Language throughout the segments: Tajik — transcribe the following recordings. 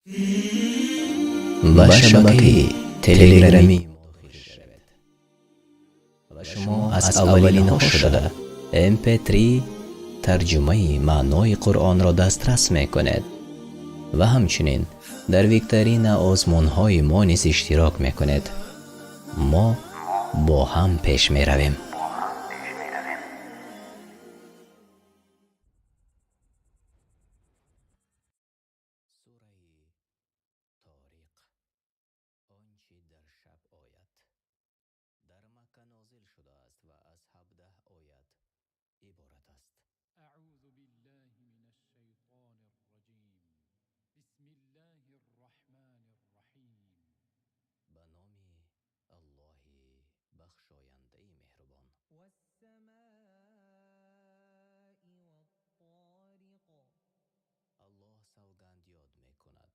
Ба шабакаи телеграмии мо дохил шавед ва шумо аз аввалинҳо шуда MP3 тарҷумаи маънои Қуръонро дастрас мекунед ва ҳамчунин дар викторина озмунҳои мо низ иштирок мекунед. Мо бо ҳам пеш меравем. Сураи Ториқ, он чи дар шаб ояд, дар Макка нозил шудааст ва аз 17 оят иборат аст. أعوذ بالله من الشيطان الرجيم بسم الله الرحمن الرحيم Ба номи Аллоҳи бахшояндаи меҳрубон. والسماء والطارق. Аллоҳ савганд ёд мекунад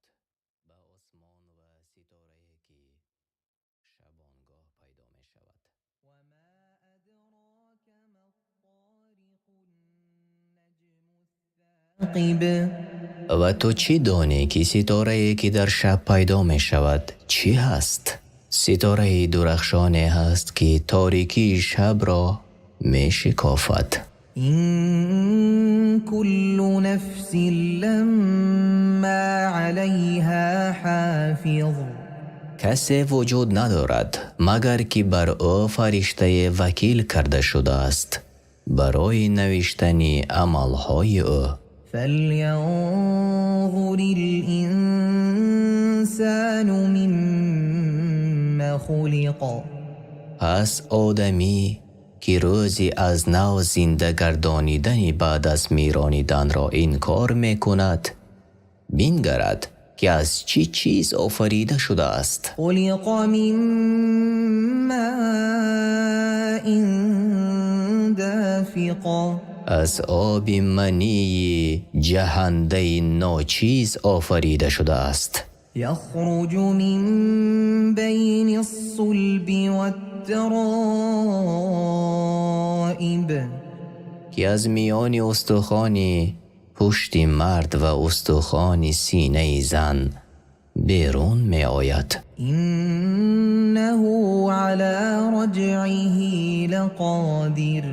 ба осмон ва ситорае, ки шабонгоҳ пайдо мешавад. وما أدراك ما الطارق النجم الثاقب. Ва ту чӣ донӣ, ки ситорае, ки дар шаб пайдо мешавад, чӣ ҳаст? Ситораи дурахшоне ҳаст, ки торикии шабро мешикофад. إن كل نفس لما عليها حافظ. Касе вуҷуд надорад, магар ки бар ӯ фариштае вакил карда шудааст барои навиштани амалҳои ӯ. فلينظر الإنسان مم خلق. Пас одамӣ, ки рӯзи аз нав зинда гардонидани баъд аз мирониданро инкор мекунад, бингарад, ки аз чӣ чиз офарида шудааст. خلق من ماء دافق. Аз оби мании ҷаҳандаи ночиз офарида шудааст. يخرج من بين الصلب والترائب. Ки аз миёни устухони пушти мард ва устухони синаи зан берун меояд. إنه على رجعه لقادر.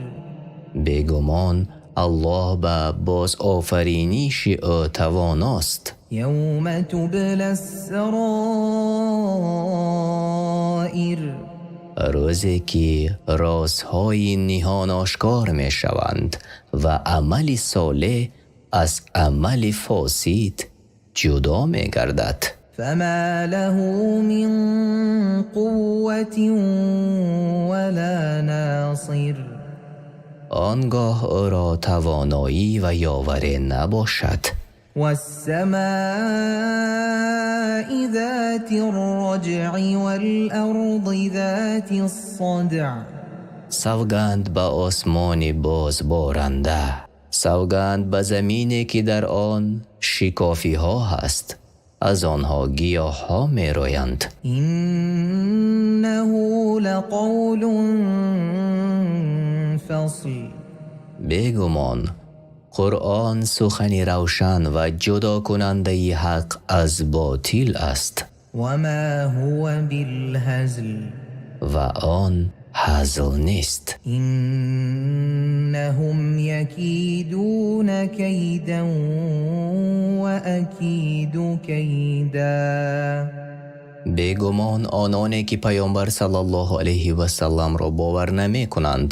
Бегумон, Аллоҳ ба бозофариниши ӯ тавоност. يوم تبلى السرائر. Рӯзе ки розҳои ниҳон ошкор мешаванд ва амали солеҳ аз амали фосид ҷудо мегардад. فما له من قوة ولا ناصر. Он гоҳ ӯро тавоноӣ ва ёваре набошад. والسماء ذات الرجع والأرض ذات الصدع. Савганд ба осмони бозборанда, савганд ба замине, ки дар он шикофиҳо ҳаст, аз онҳо гиёҳҳо мероянд. إنه لقول فصل. Бегумон, Қуръон сухани равшан ва ҷудокунандаи ҳақ аз ботил аст. وما هو بالهزل. Ва он ҳазл нест. إنهم يكيدون كيدا وأكيد كيدا. Бегумон, ононе ки паёмбар саллаллоҳу алайҳи васалламро бовар намекунанд,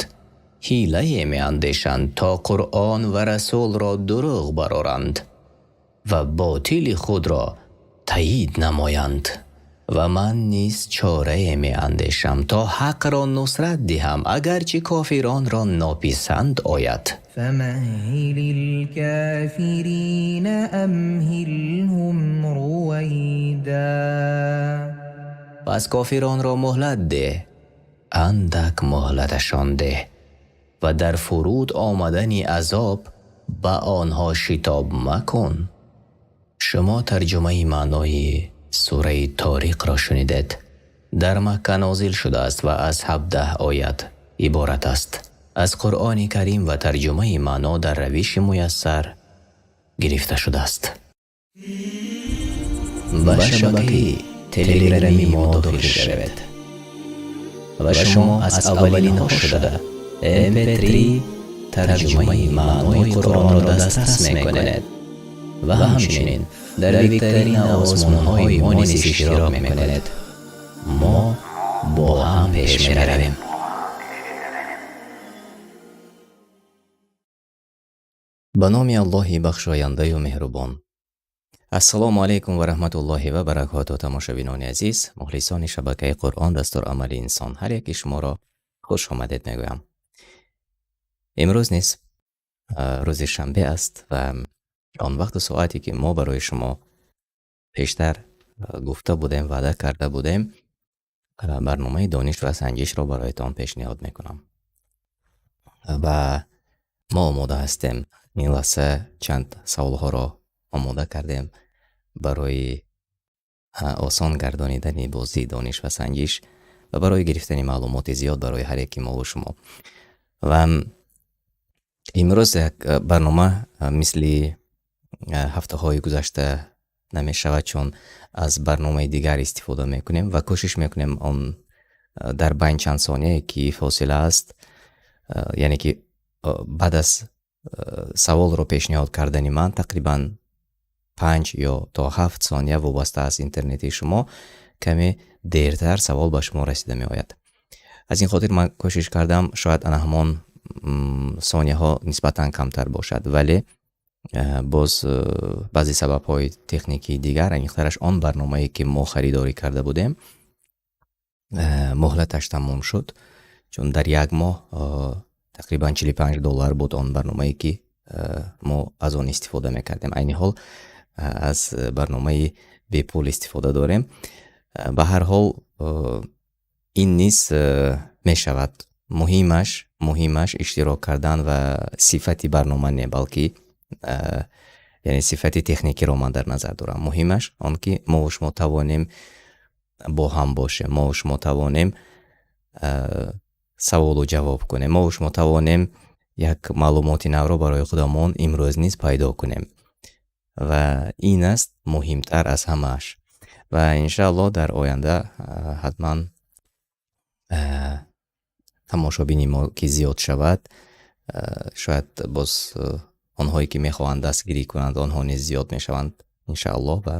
ҳилае меандешанд, то Қуръон ва расулро дурӯғ бароранд ва ботили худро таъид намоянд. Ва ман низ чорае меандешам, то ҳақро нусрат диҳам, агарчи кофиронро нописанд ояд. فمهل الكافرين أمهلهم رويدا. Пас кофиронро муҳлат деҳ, андак муҳлаташон деҳ ва дар фуруд омадани азоб ба онҳо шитоб макун. Шумо тарҷумаи маънои сураи Ториқро шунидед. Дар Макка нозил шудааст ва аз 17 оят иборат аст. Аз Қуръони Карим ва тарҷумаи маъно дар равиши Муяссар гирифта шудааст. Ба шабакаи телеграми мо дохил шавед ва шумо аз аввалинҳо шуда mp3 тарҷумаи маънои Қуръонро дастрас мекунед ва ҳамчунин дар викторина озмунҳои мо низ иштирок мекунед. Мо бо ҳам пеш меравем. Ба номи Аллоҳи бахшояндаю меҳрубон. Ассалому алайкум ва раҳматуллоҳи ва баракоту. Тамошобинони азиз, мухлисони шабакаи Қуръон дастурамали инсон, ҳар яки шуморо хуш омадед мегӯям. Имрӯз низ рӯзи шанбе аст ва он вақту соате ки мо барои шумо пештар гуфта будем, ваъда карда будем, барномаи дониш ва санҷишро бароятон пешниҳод мекунам. Ва мо омода ҳастем. Ин лаҳза чанд саволҳоро омода кардем барои осон гардонидани бозии дониш ва санҷиш ва барои гирифтани маълумоти зиёд барои ҳар яки мову шумо. Ва имрӯз як барнома мисли ҳафтаҳои гузашта намешавад, чун аз барномаи дигар истифода мекунем ва кӯшиш мекунем он дар байн чанд сонияе ки фосила аст, яъне ки баъд аз саволро пешниҳод кардани ман тақрибан 5 ё то 7 сония, вобаста аз интернети шумо, каме дертар савол ба шумо расида меояд. Аз ин хотир ман кӯшиш кардам, шояд ана ҳамон сонияҳо нисбатан камтар бошад, вале боз баъзе сабабҳои техникии дигар, аниқтараш он барномае ки мо харидорӣ карда будем, муҳлаташ тамом шуд, чун дар як моҳ тақрибан 45 доллар буд он барномае ки мо аз он истифода мекардем. Айни ҳол аз барномаи бепул истифода дорем. Ба ҳар ҳол, ин низ мешавад. Муҳимаш иштирок кардан ва сифати барнома не, балки яъне сифати техникиро ман дар назар дорам. Муҳимаш он ки мо шумо тавонем бо ҳам бошем, мо шумо тавонем саволу ҷавоб кунем, мо шумо тавонем як маълумоти навро барои худамон имрӯз низ пайдо кунем ва ин аст муҳимтар аз ҳамааш. Ва иншааллоҳ дар оянда ҳатман тамошобини мо ки зиёд шавад, шояд боз онҳое ки мехоҳанд дастгирӣ кунанд, онҳо низ зиёд мешаванд иншааллоҳ, ва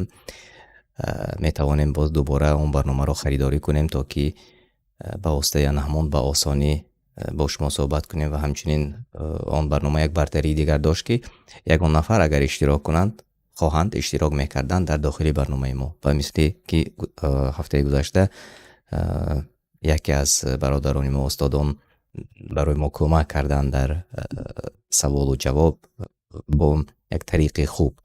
метавонем боз дубора он барномаро харидорӣ кунем, то ки ба воситаи ана ҳамон ба осонӣ бо шумо суҳбат кунем. Ва ҳамчунин он барнома як бартарии дигар дошт, ки ягон нафар агар иштирок кунанд, хоҳанд, иштирок мекарданд дар дохили барномаи мо, ба мисли ки ҳафтаи гузашта яке аз бародарони мо, устодон, барои мо кӯмак карданд дар саволу ҷавоб бо як тариқи хуб.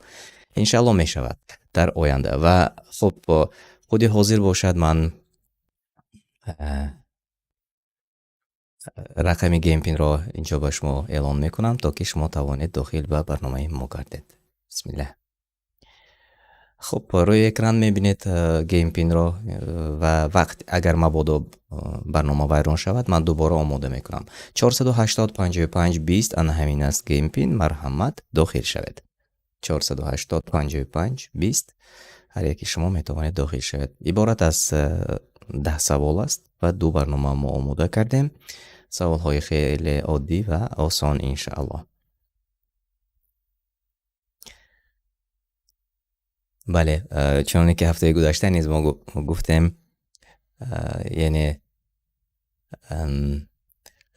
Иншааллоҳ мешавад дар оянда. Ва хуб, худи ҳозир бошад, ман рақами game pin ро инҷо ба шумо эълон мекунам, то ки шумо тавонед дохил ба барномаи мо гардед. Бисмиллаҳ. Хуб, рӯи экран мебинед game pin ро ва вақт агар мабодо барнома вайрон шавад, ман дубора омода мекунам. 480 55 20, ана ҳамин аст game pin. Марҳамат, дохил шавед. 480 55 20, ҳар яки шумо метавонед дохил шавед. Иборат аз 10 савол аст ва ду барнома мо омода кардем. Саволҳои хеле оддӣ ва осон, иншааллоҳ. Бале, чуноне ки ҳафтаи гузашта низ мо гуфтем, яъне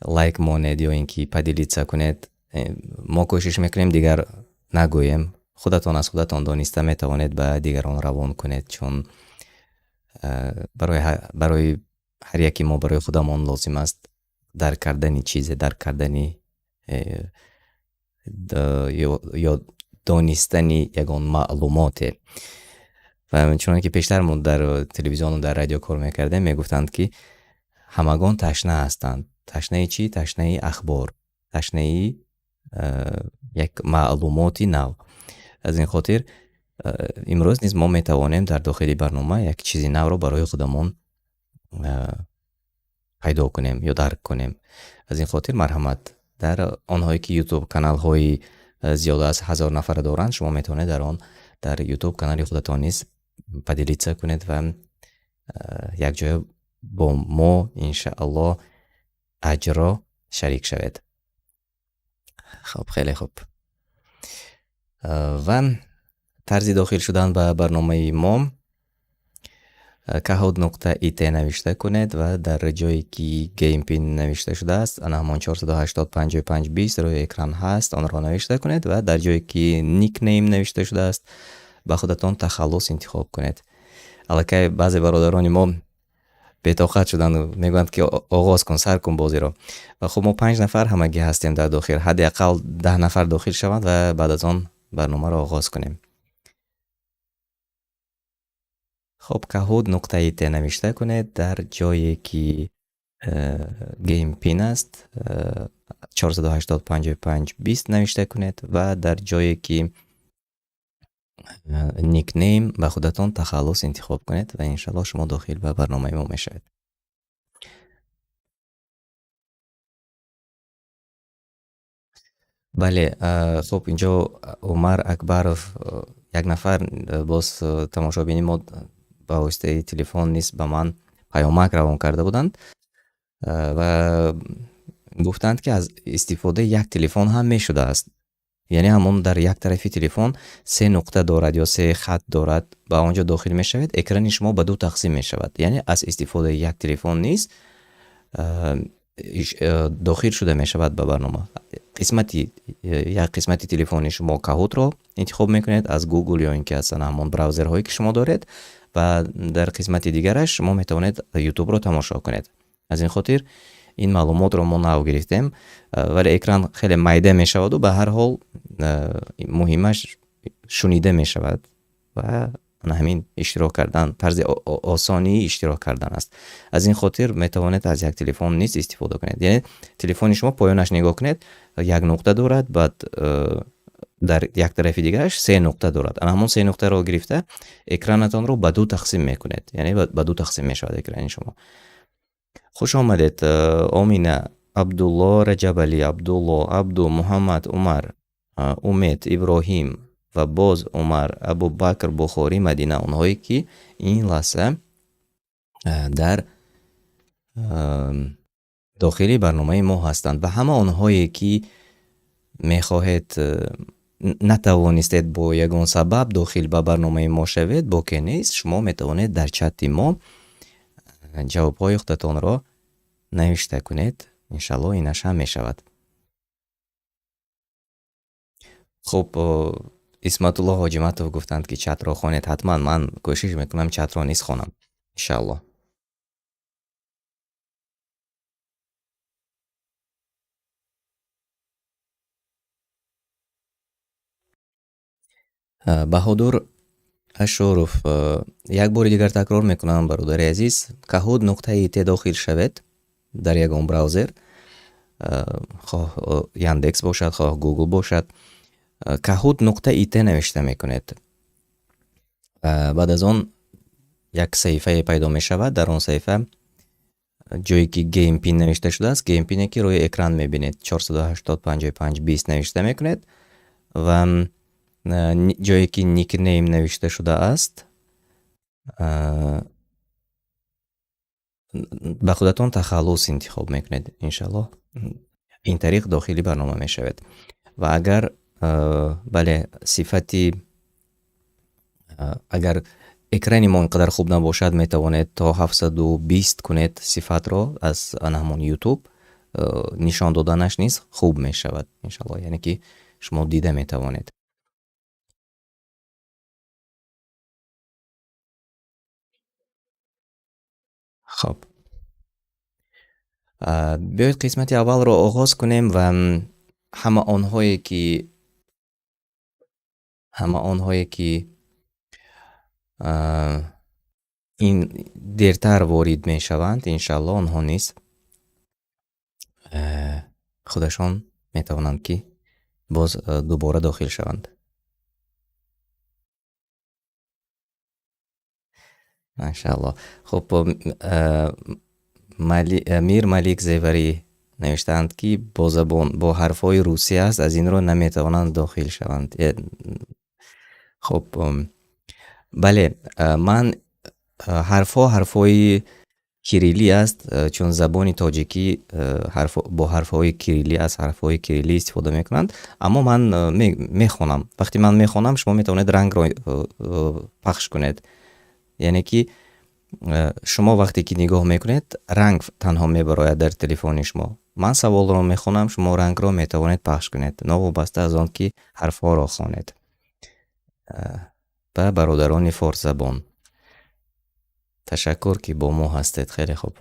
лайк монед ё ин ки поделиться кунед. Мо кӯшиш мекунем дигар нагӯем, худатон аз худатон дониста метавонед ба дигарон равон кунед, чун барои ҳар яки мо, барои худамон лозим аст дарк кардани чизе, дарк кардани ё донистани ягон маълумоте. Ва чуноне ки пештар мо дар телевизиону дар радио кор мекардем, мегуфтанд, ки ҳамагон ташна ҳастанд. Ташнаи чӣ? Ташнаи ахбор, ташнаи як маълумоти нав. Аз ин хотир имрӯз низ мо метавонем дар дохили барнома як чизи навро барои худамон пайдо кунем ё дарк кунем. Аз ин хотир марҳамат, дар онҳое ки ютуб каналҳои зиёда аз 1000 нафара доранд, шумо метавонед дар он, дар ютуб канали худатон низ Поделиться кунед ва якҷоя бо мо, иншааллоҳ, аҷрро шарик шавед. Хоб, хеле хуб. Ва тарзи дохил шудан ба барномаи мо: kahoot.it навишта кунед ва дар ҷое ки game pin навишта шудааст, ана ҳамон 480 55 20 рӯи экран ҳаст, онро навишта кунед ва дар ҷое ки nickname навишта шудааст, ба худатон тахаллус интихоб кунед. Аллакай баъзе бародарони мо бетоқат шуданд, мегӯянд ки оғоз кун, сар кун бозиро. Ва хуб, мо панҷ нафар ҳамагӣ ҳастем дар дохил. Ҳадди ақал 10 нафар дохил шаванд ва баъд аз он барномаро оғоз кунем. Хоб, kahoot.it навишта кунед, дар ҷое ки game pin аст, 480 55 20 навишта кунед ва дар ҷое ки nickname, ба худатон тахаллус интихоб кунед ва иншаллоҳ шумо дохил ба барномаи мо мешавед. Бале, хуб, инҷо Умар Акбаров, як нафар боз тамошобини мо ба воситаи телефон низ ба ман паёмак равон карда буданд ва гуфтанд, ки аз истифодаи як телефон ҳам мешудааст. Яъне ҳамон дар як тарафи телефон се нуқта дорад ё се хат дорад, ба он ҷо дохил мешавед, экрани шумо ба ду тақсим мешавад. Яъне аз истифодаи як телефон низ дохил шуда мешавад ба барнома. Қисмати як қисмати телефони шумо Kahoot-ро интихоб мекунед аз Google ё ин ки аз ҳамон браузерҳое ки шумо доред, ва дар қисмати дигараш шумо метавонед YouTube-ро тамошо кунед. Аз ин хотир ин маълумотро мо нав гирифтем, вале экран хеле майда мешаваду ба ҳар ҳол муҳимаш шунида мешавад ва ана ҳамин иштирок кардан, тарзи осонии иштирок кардан аст. Аз ин хотир метавонед аз як телефон низ истифода кунед. Яъне телефони шумо поёнаш нигоҳ кунед, як нуқта дорад, баъд дар як тарафи дигараш се нуқта дорад. Ана ҳамон се нуқтаро гирифта экранатонро ба ду тақсим мекунед, яъне ба ду тақсим мешавад экрани шумо. Хуш омадед, Омина, Абдулло, Раҷабалӣ, Абдулло, Абду, Муҳаммад, Умар, Умед, Иброҳим ва боз Умар, Абубакр, Бухорӣ, Мадина, онҳое ки ин лаҳза дар дохили барномаи мо ҳастанд ва ҳама онҳое ки мехоҳед, натавонистед бо ягон сабаб дохил ба барномаи мо шавед, боке нест, шумо метавонед дар чати мо ҷавобҳои худатонро навишта кунед. Иншаллоҳ, инаш ҳам мешавад. Хуб, Исматулло Ҳоҷиматов гуфтанд, ки чатро хонед. Ҳатман ман кӯшиш мекунам чатро низ хонам, иншаллоҳ. Баҳодур Ашуров, як бори дигар такрор мекунам, бародари азиз, kahoot.it дохил шавед дар ягон браузер, хоҳ Яндекс бошад, хоҳ Google бошад, kahoot.it навишта мекунед. Баъд аз он як саҳифае пайдо мешавад. Дар он саҳифа ҷое ки game pin навишта шудааст, game pin ки рӯи экран мебинед, 480 55 20 навишта мекунед ва ҷое ки nickname навишта шудааст, ба худатон тахаллус интихоб мекунед. Иншаллоҳ, ин тариқ дохили барнома мешавед. Ва агар, бале, сифати, агар экрани мо ин қадар хуб набошад, метавонед то 720 кунед сифатро аз ана ҳамон YouTube, нишон доданаш низ хуб мешавад, иншаллоҳ, яъне ки шумо дида метавонед. Хоб, биёед қисмати аввалро оғоз кунем ва ҳама онҳое ки ин дертар ворид мешаванд, иншаллоҳ, онҳо низ худашон метавонанд, ки боз дубора дохил шаванд. Машааллоҳ. Хуб, Мир Малик Зеварӣ навиштаанд, ки бо забон, бо ҳарфҳои русӣ аст, аз ин рӯ наметавонанд дохил шаванд. Хуб. Бале, ман ҳарфҳо ҳарфҳои кириллӣ аст, чун забони тоҷикӣ ҳарф бо ҳарфҳои кириллӣ, аз ҳарфҳои кириллӣ истифода мекунанд, аммо ман мехонам. Вақте ман мехонам, шумо метавонед рангро пахш кунед, яъне ки шумо вақте ки нигоҳ мекунед, ранг танҳо мебарояд дар телефони шумо. Ман саволро мехонам, шумо рангро метавонед пахш кунед, новобаста аз он ки ҳарфҳоро хонед. Ба бародарони форсзабон ташаккур, ки бо мо ҳастед. Хеле хуб.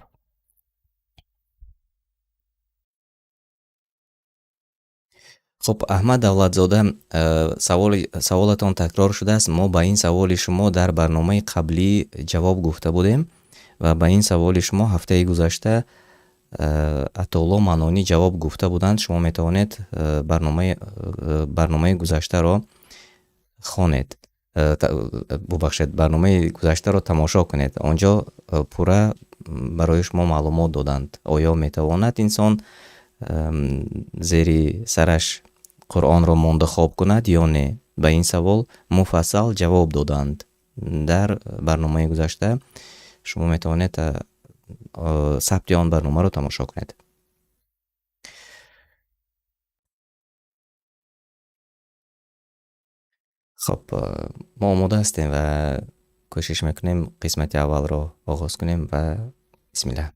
Хуб, Аҳмад Давлатзода, саволатон такрор шудааст. Мо ба ин саволи шумо дар барномаи қаблӣ ҷавоб гуфта будем ва ба ин саволи шумо ҳафтаи гузашта Атоулло Манонӣ ҷавоб гуфта буданд. Шумо метавонед барномаи гузаштаро хонед. Бубахшед, барномаи гузаштаро тамошо кунед. Онҷо пурра барои шумо маълумот доданд. Оё метавонад инсон зери сараш Қуръонро монда хоб кунад ё не? Ба ин савол муфассал ҷавоб доданд дар барномаи гузашта. Шумо метавонед сабти он барномаро тамошо кунед. Хоб, мо омода ҳастем ва кӯшиш мекунем қисмати аввалро оғоз кунем ва бисмиллаҳ.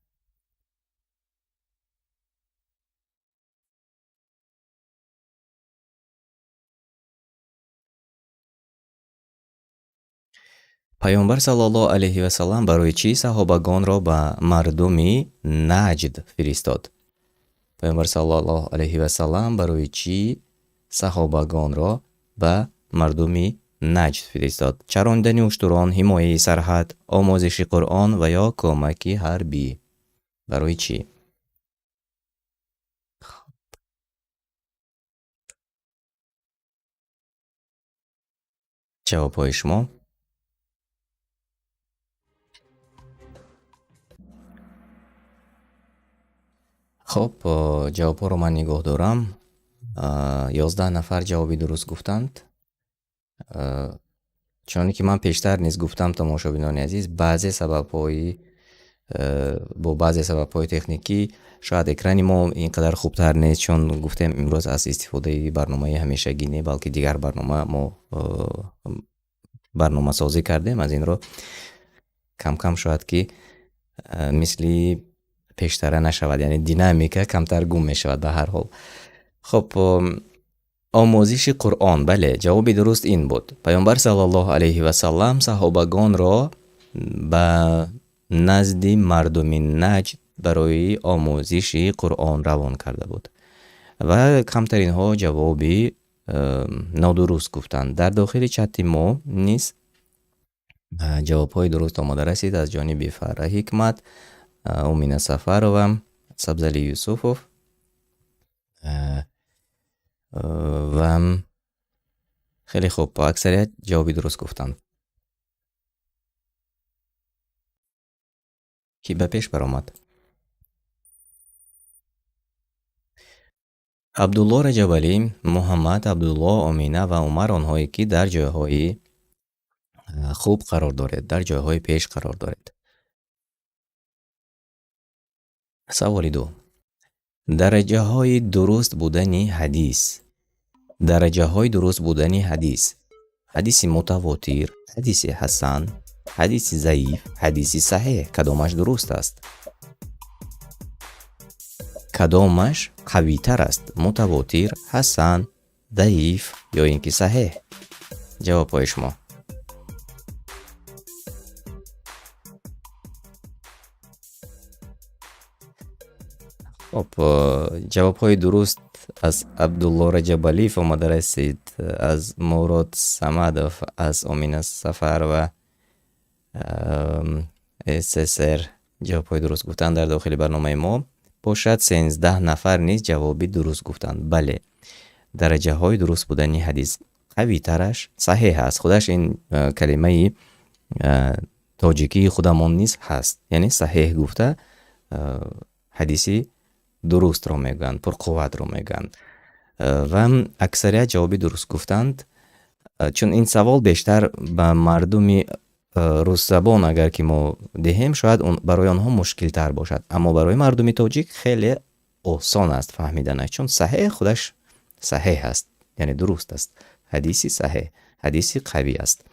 Пайғамбар саллаллоҳу алайҳи васаллам барои чӣ саҳобагонро ба мардуми Наҷд фиристод? Пайғамбар саллаллоҳу алайҳи васаллам барои чӣ саҳобагонро ба мардуми Наҷд фиристод? Чарондани уштурон, ҳимояи сарҳад, омӯзиши Қуръон ва ё кӯмаки ҳарбӣ? Барои чӣ? Ҷавобҳои шумо? Хоб, ҷавобҳоро ман нигоҳ дорам. 11 нафар ҷавоби дуруст гуфтанд. Чуноне ки ман пештар низ гуфтам, тамошобинони азиз, бо баъзе сабабҳои техникӣ шояд экрани мо ин қадар хубтар нест, чун гуфтем имрӯз аз истифодаи барномаи ҳамешагӣ не, балки дигар барнома мо барномасозӣ кардем. Аз ин рӯ кам-кам шояд ки мисли пештара нашавад, яъне динамика камтар гум мешавад ба ҳар ҳол. Хоб, омӯзиши Қуръон, бале, ҷавоби дуруст ин буд. Пайғамбар саллаллоҳу алайҳи васаллам саҳобагонро ба назди мардуми Наҷд барои омӯзиши Қуръон равон карда буд ва камтаринҳо ҷавоби нодуруст гуфтанд. Дар дохили чати мо низ ҷавобҳои дуруст омода расид аз ҷониби Фарра Ҳикмат, Умина Сафарова, Сабзали Юсуфов ва хеле хуб, аксарият ҷавоби дуруст гуфтанд. Ки ба пеш баромад? Абдулло Раҷабалӣ, Муҳаммад, Абдулло, Омина ва Умар, онҳое ки дар ҷойҳои хуб қарор доред, дар ҷойҳои пеш қарор доред. Саволи 2. Дараҷаҳои дуруст будани ҳадис. Дараҷаҳои дуруст будани ҳадис. Ҳадиси мутавотир, ҳадиси ҳасан, ҳадиси заиф, ҳадиси саҳеҳ. Кадомаш дуруст аст? Кадомаш қавитар аст? Мутавотир, ҳасан, заиф ё ин ки саҳеҳ? Ҷавобҳои шумо. Хоб, ҷавобҳои дуруст аз Абдулло Раҷабалиев омада расид, аз Мурод Самадов, аз Омина Сафарова, ССР ҷавобҳои дуруст гуфтанд дар дохили барномаи мо. Бошад, 13 нафар низ ҷавоби дуруст гуфтанд. Бале, дараҷаҳои дуруст будани ҳадис қавитараш саҳеҳ аст. Худаш ин калимаи тоҷикии худамон низ ҳаст. Яъне саҳеҳ гуфта ҳадиси дурустро мегӯянд, пурқувватро мегӯянд. Ва аксарият ҷавоби дуруст гуфтанд. Чун ин савол бештар ба мардуми русзабон агар ки мо диҳем, шояд барои онҳо мушкилтар бошад, аммо барои мардуми тоҷик хеле осон аст фаҳмиданаш, чун саҳеҳ худаш саҳеҳ аст, яъне дуруст аст. Ҳадиси саҳеҳ, ҳадиси қавӣ аст.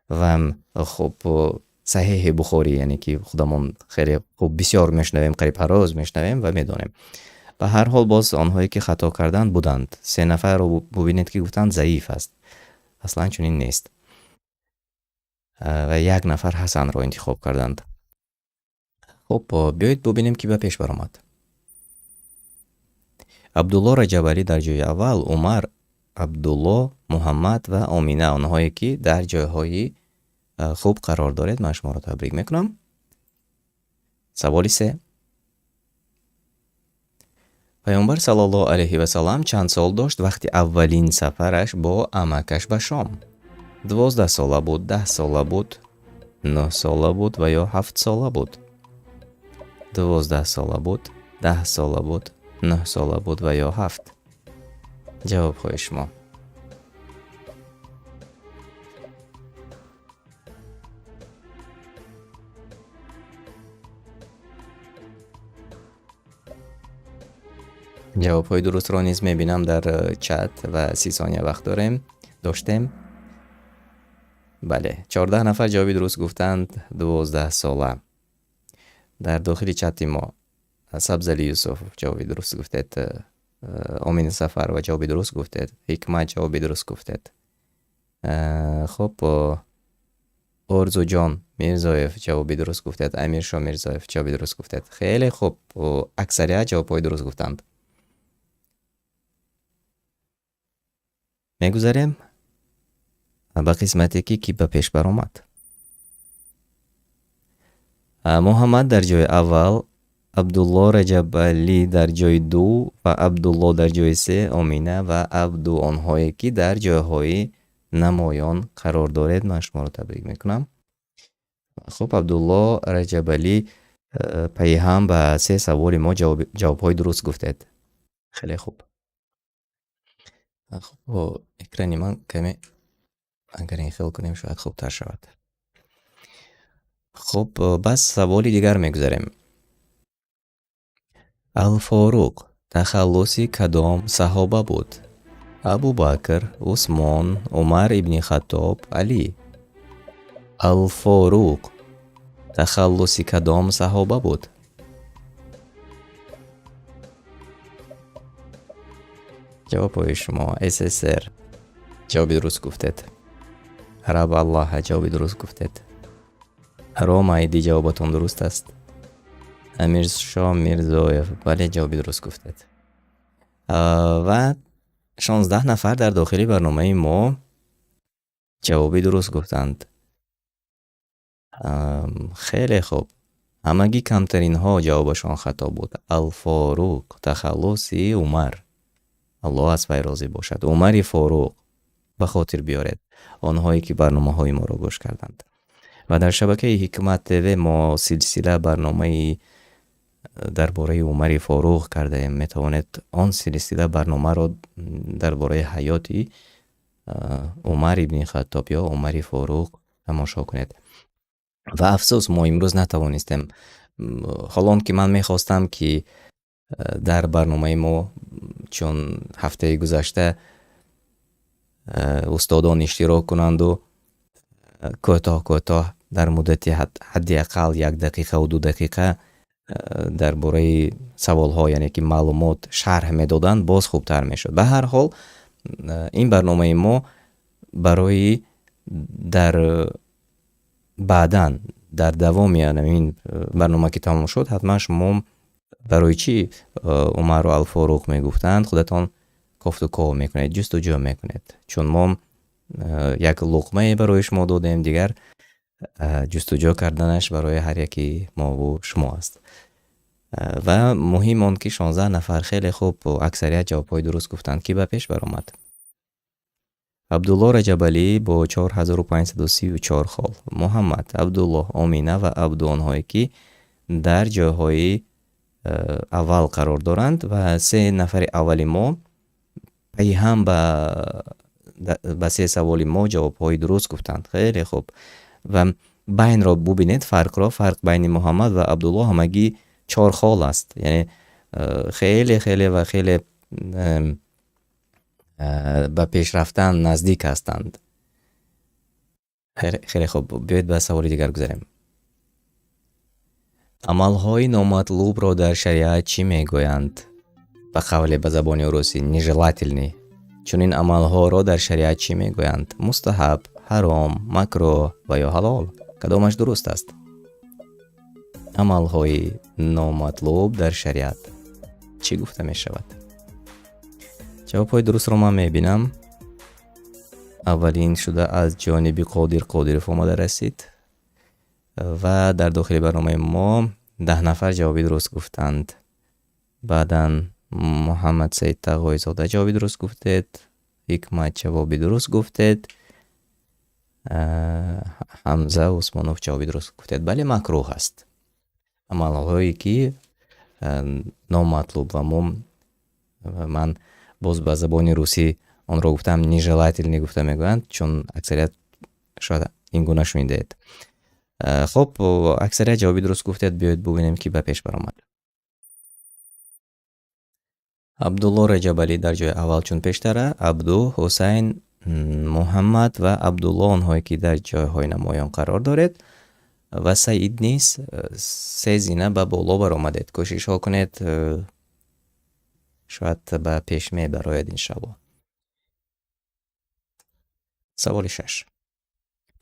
Ва хуб, саҳеҳи Бухорӣ, яъне ки худамон хеле хуб бисёр мешунавем, қариб ҳар рӯз мешунавем ва медонем. Ба ҳар ҳол боз онҳое ки хато карданд буданд. Се нафарро бубинед ки гуфтанд заиф аст. Аслан чунин нест. Ва як нафар Ҳасанро интихоб карданд. Хуб, биёед бубинем ки ба пеш баромад. Абдулло Раҷабалӣ дар ҷои аввал, Умар, Абдулло, Муҳаммад ва Омина, онҳое ки дар ҷойҳои хуб қарор доред, ман шуморо табрик мекунам. Саволи се. Пайғамбар саллаллоҳу алайҳи ва саллам чанд сол дошт вақти аввалин сафараш бо амакаш ба Шом? 12 сола буд, 10 сола буд, 9 сола буд ва ё 7 сола буд? 12 сола буд, 10 сола буд, 9 сола буд ва ё 7? Ҷавобҳои шумо. Ҷавобҳои дурустро низ мебинам дар чат ва 30 сония вақт дорем. Доштем. Бале, 14 нафар ҷавоби дуруст гуфтанд, 12 сола. Дар дохили чати мо Сабзали Юсуф ҷавоби дуруст гуфтед, Омин Сафарова ҷавоби дуруст гуфтед, Ҳикмат ҷавоби дуруст гуфтед. Хуб, Орзуҷон Мирзоев ҷавоби дуруст гуфтед, Амиршо Мирзоев ҷавоби дуруст гуфтед. Хеле хуб, аксарият ҷавобҳои дуруст гуфтанд. Мегузарем ба қисмате ки ба пеш баромад. Муҳаммад дар ҷои аввал, Абдулло Раҷабалӣ дар ҷои ду ва Абдулло дар ҷои се, Омина ва Абду, онҳое ки дар ҷойҳои намоён қарор доред, ман шуморо табрик мекунам. Хуб, Абдулло Раҷабалӣ пайҳам ба се саволи мо ҷавобҳои дуруст гуфтед. Хеле хуб. Хуб, экрани ман каме агар ин хел кунем шояд хубтар шавад. Хуб, бас саволи дигар мегузарем. Ал-Форуқ тахаллуси кадом саҳоба буд? Абубакр, Усмон, Умар ибни Хаттоб, Алӣ. Ал-Форуқ тахаллуси кадом саҳоба буд? Ҷавобҳои шумо СССР ҷавоби дуруст гуфтед. Раб Аллоҳ ҷавоби дуруст гуфтед. Рома Айди ҷавобатон дуруст аст. Амиршо Мирзоев бале ҷавоби дуруст гуфтед. Ва 16 нафар дар дохили барномаи мо ҷавоби дуруст гуфтанд. Хеле хуб. Ҳамагӣ камтаринҳо ҷавобашон хато буд. Ал-Форуқ тахаллуси Умар. Аллоҳ аз вай розӣ бошад. Умари Форуқ ба хотир биёред онҳое ки барномаҳои моро гӯш карданд. Ва дар шабакаи Ҳикмат ТВ мо силсила барномаи дар бораи Умари Форуқ кардаем. Метавонед он силсила барномаро дар бораи ҳаёти Умар ибни Хаттоб ё Умари Форуқ тамошо кунед. Ва афсӯс, мо имрӯз натавонистем. Ҳолон ки ман мехостам ки дар барномаи мо, чун ҳафтаи гузашта устодон иштирок кунанду кӯтоҳ кӯтоҳ дар муддати ҳадди ақал як дақиқаву ду дақиқа дар бораи саволҳо, яъне ки маълумот шарҳ медоданд, боз хубтар мешуд. Ба ҳар ҳол, ин барномаи мо барои дар баъдан дар давоми ин барнома ки тамом шуд, ҳатман шумо барои чӣ Умарро Ал-Форуқ мегуфтанд, худатон кофтуков мекунед, ҷустуҷӯ мекунед. Чун мо як луқмае барои шумо додем, дигар ҷустуҷӯ карданаш барои ҳар яки мову шумо аст. Ва муҳим он ки 16 нафар хеле хуб аксарият ҷавобҳои дуруст гуфтанд, ки ба пеш баромад. Абдулло Раҷабалӣ бо 4534 хол, Муҳаммад, Абдуллоҳ, Омина ва Абду, онҳое ки дар ҷойҳои аввал қарор доранд ва се нафари аввали мо пайҳам ба Ба се саволи мо ҷавобҳои дуруст гуфтанд. Хеле хуб. Ва байнро бубинед, фарқро, фарқ байни Муҳаммад ва Абдулло ҳамагӣ 4 хол аст. Яъне хеле, хеле ва хеле ба пеш рафтан наздик ҳастанд. Хеле хуб, биёед ба саволи дигар гузарем. Амалҳои номатлубро дар шариат чӣ мегӯянд? Ба қавле ба забони русӣ нежелательный. Чунин амалҳоро дар шариат чӣ мегӯянд? Мустаҳаб, ҳаром, макрӯҳ ва ё ҳалол? Кадомаш дуруст аст? Амалҳои номатлуб дар шариат чӣ гуфта мешавад? Ҷавобҳои дурустро ман мебинам. Аввалин шуда аз ҷониби Қодир Қодиров омада расид ва дар дохили барномаи мо 10 нафар ҷавоби дуруст гуфтанд. Баъдан Муҳаммад Саид Тағойзода ҷавоби дуруст гуфтед, Ҳикмат ҷавоби дуруст гуфтед, Ҳамза Усмонов ҷавоби дуруст гуфтед. Бале, макрӯҳ аст. Амалҳое ки номатлуб ва ман боз ба забони русӣ онро гуфтам, нежелательный гуфта мегӯянд, чун аксарият шояд ин гуна шунидаед. Хуб, аксарият ҷавоби дуруст гуфтед. Биёед бубинем, ки ба пеш баромад. Абдулло Раҷабалӣ дар ҷои аввал чун пештара, Абду, Ҳусайн, Муҳаммад ва Абдулло онҳое ки дар ҷойҳои намоён қарор доред ва Саид низ 3 зина ба боло баромадед. Кӯшишҳо кунед, шояд ба пеш мебарояд иншаллоҳ. Саволи 6.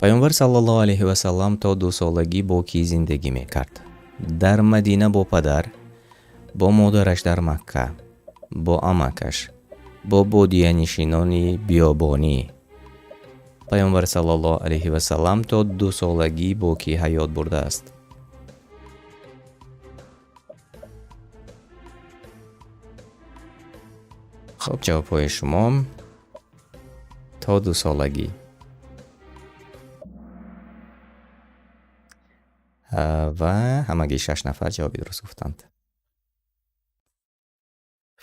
Паёмбар саллаллоҳу алайҳи васаллам то 2 солагӣ бо кӣ зиндагӣ мекард? Дар Мадина бо падар, бо модараш дар Макка, бо амакаш, бо бодиянишинони биёбонӣ. Паёмбар саллаллоҳу алайҳи васаллам то 2 солагӣ бо кӣ ҳаёт бурдааст? Хуб, ҷавобҳои шумо то 2 солагӣ. Ва ҳамагӣ 6 нафар ҷавоби дуруст гуфтанд.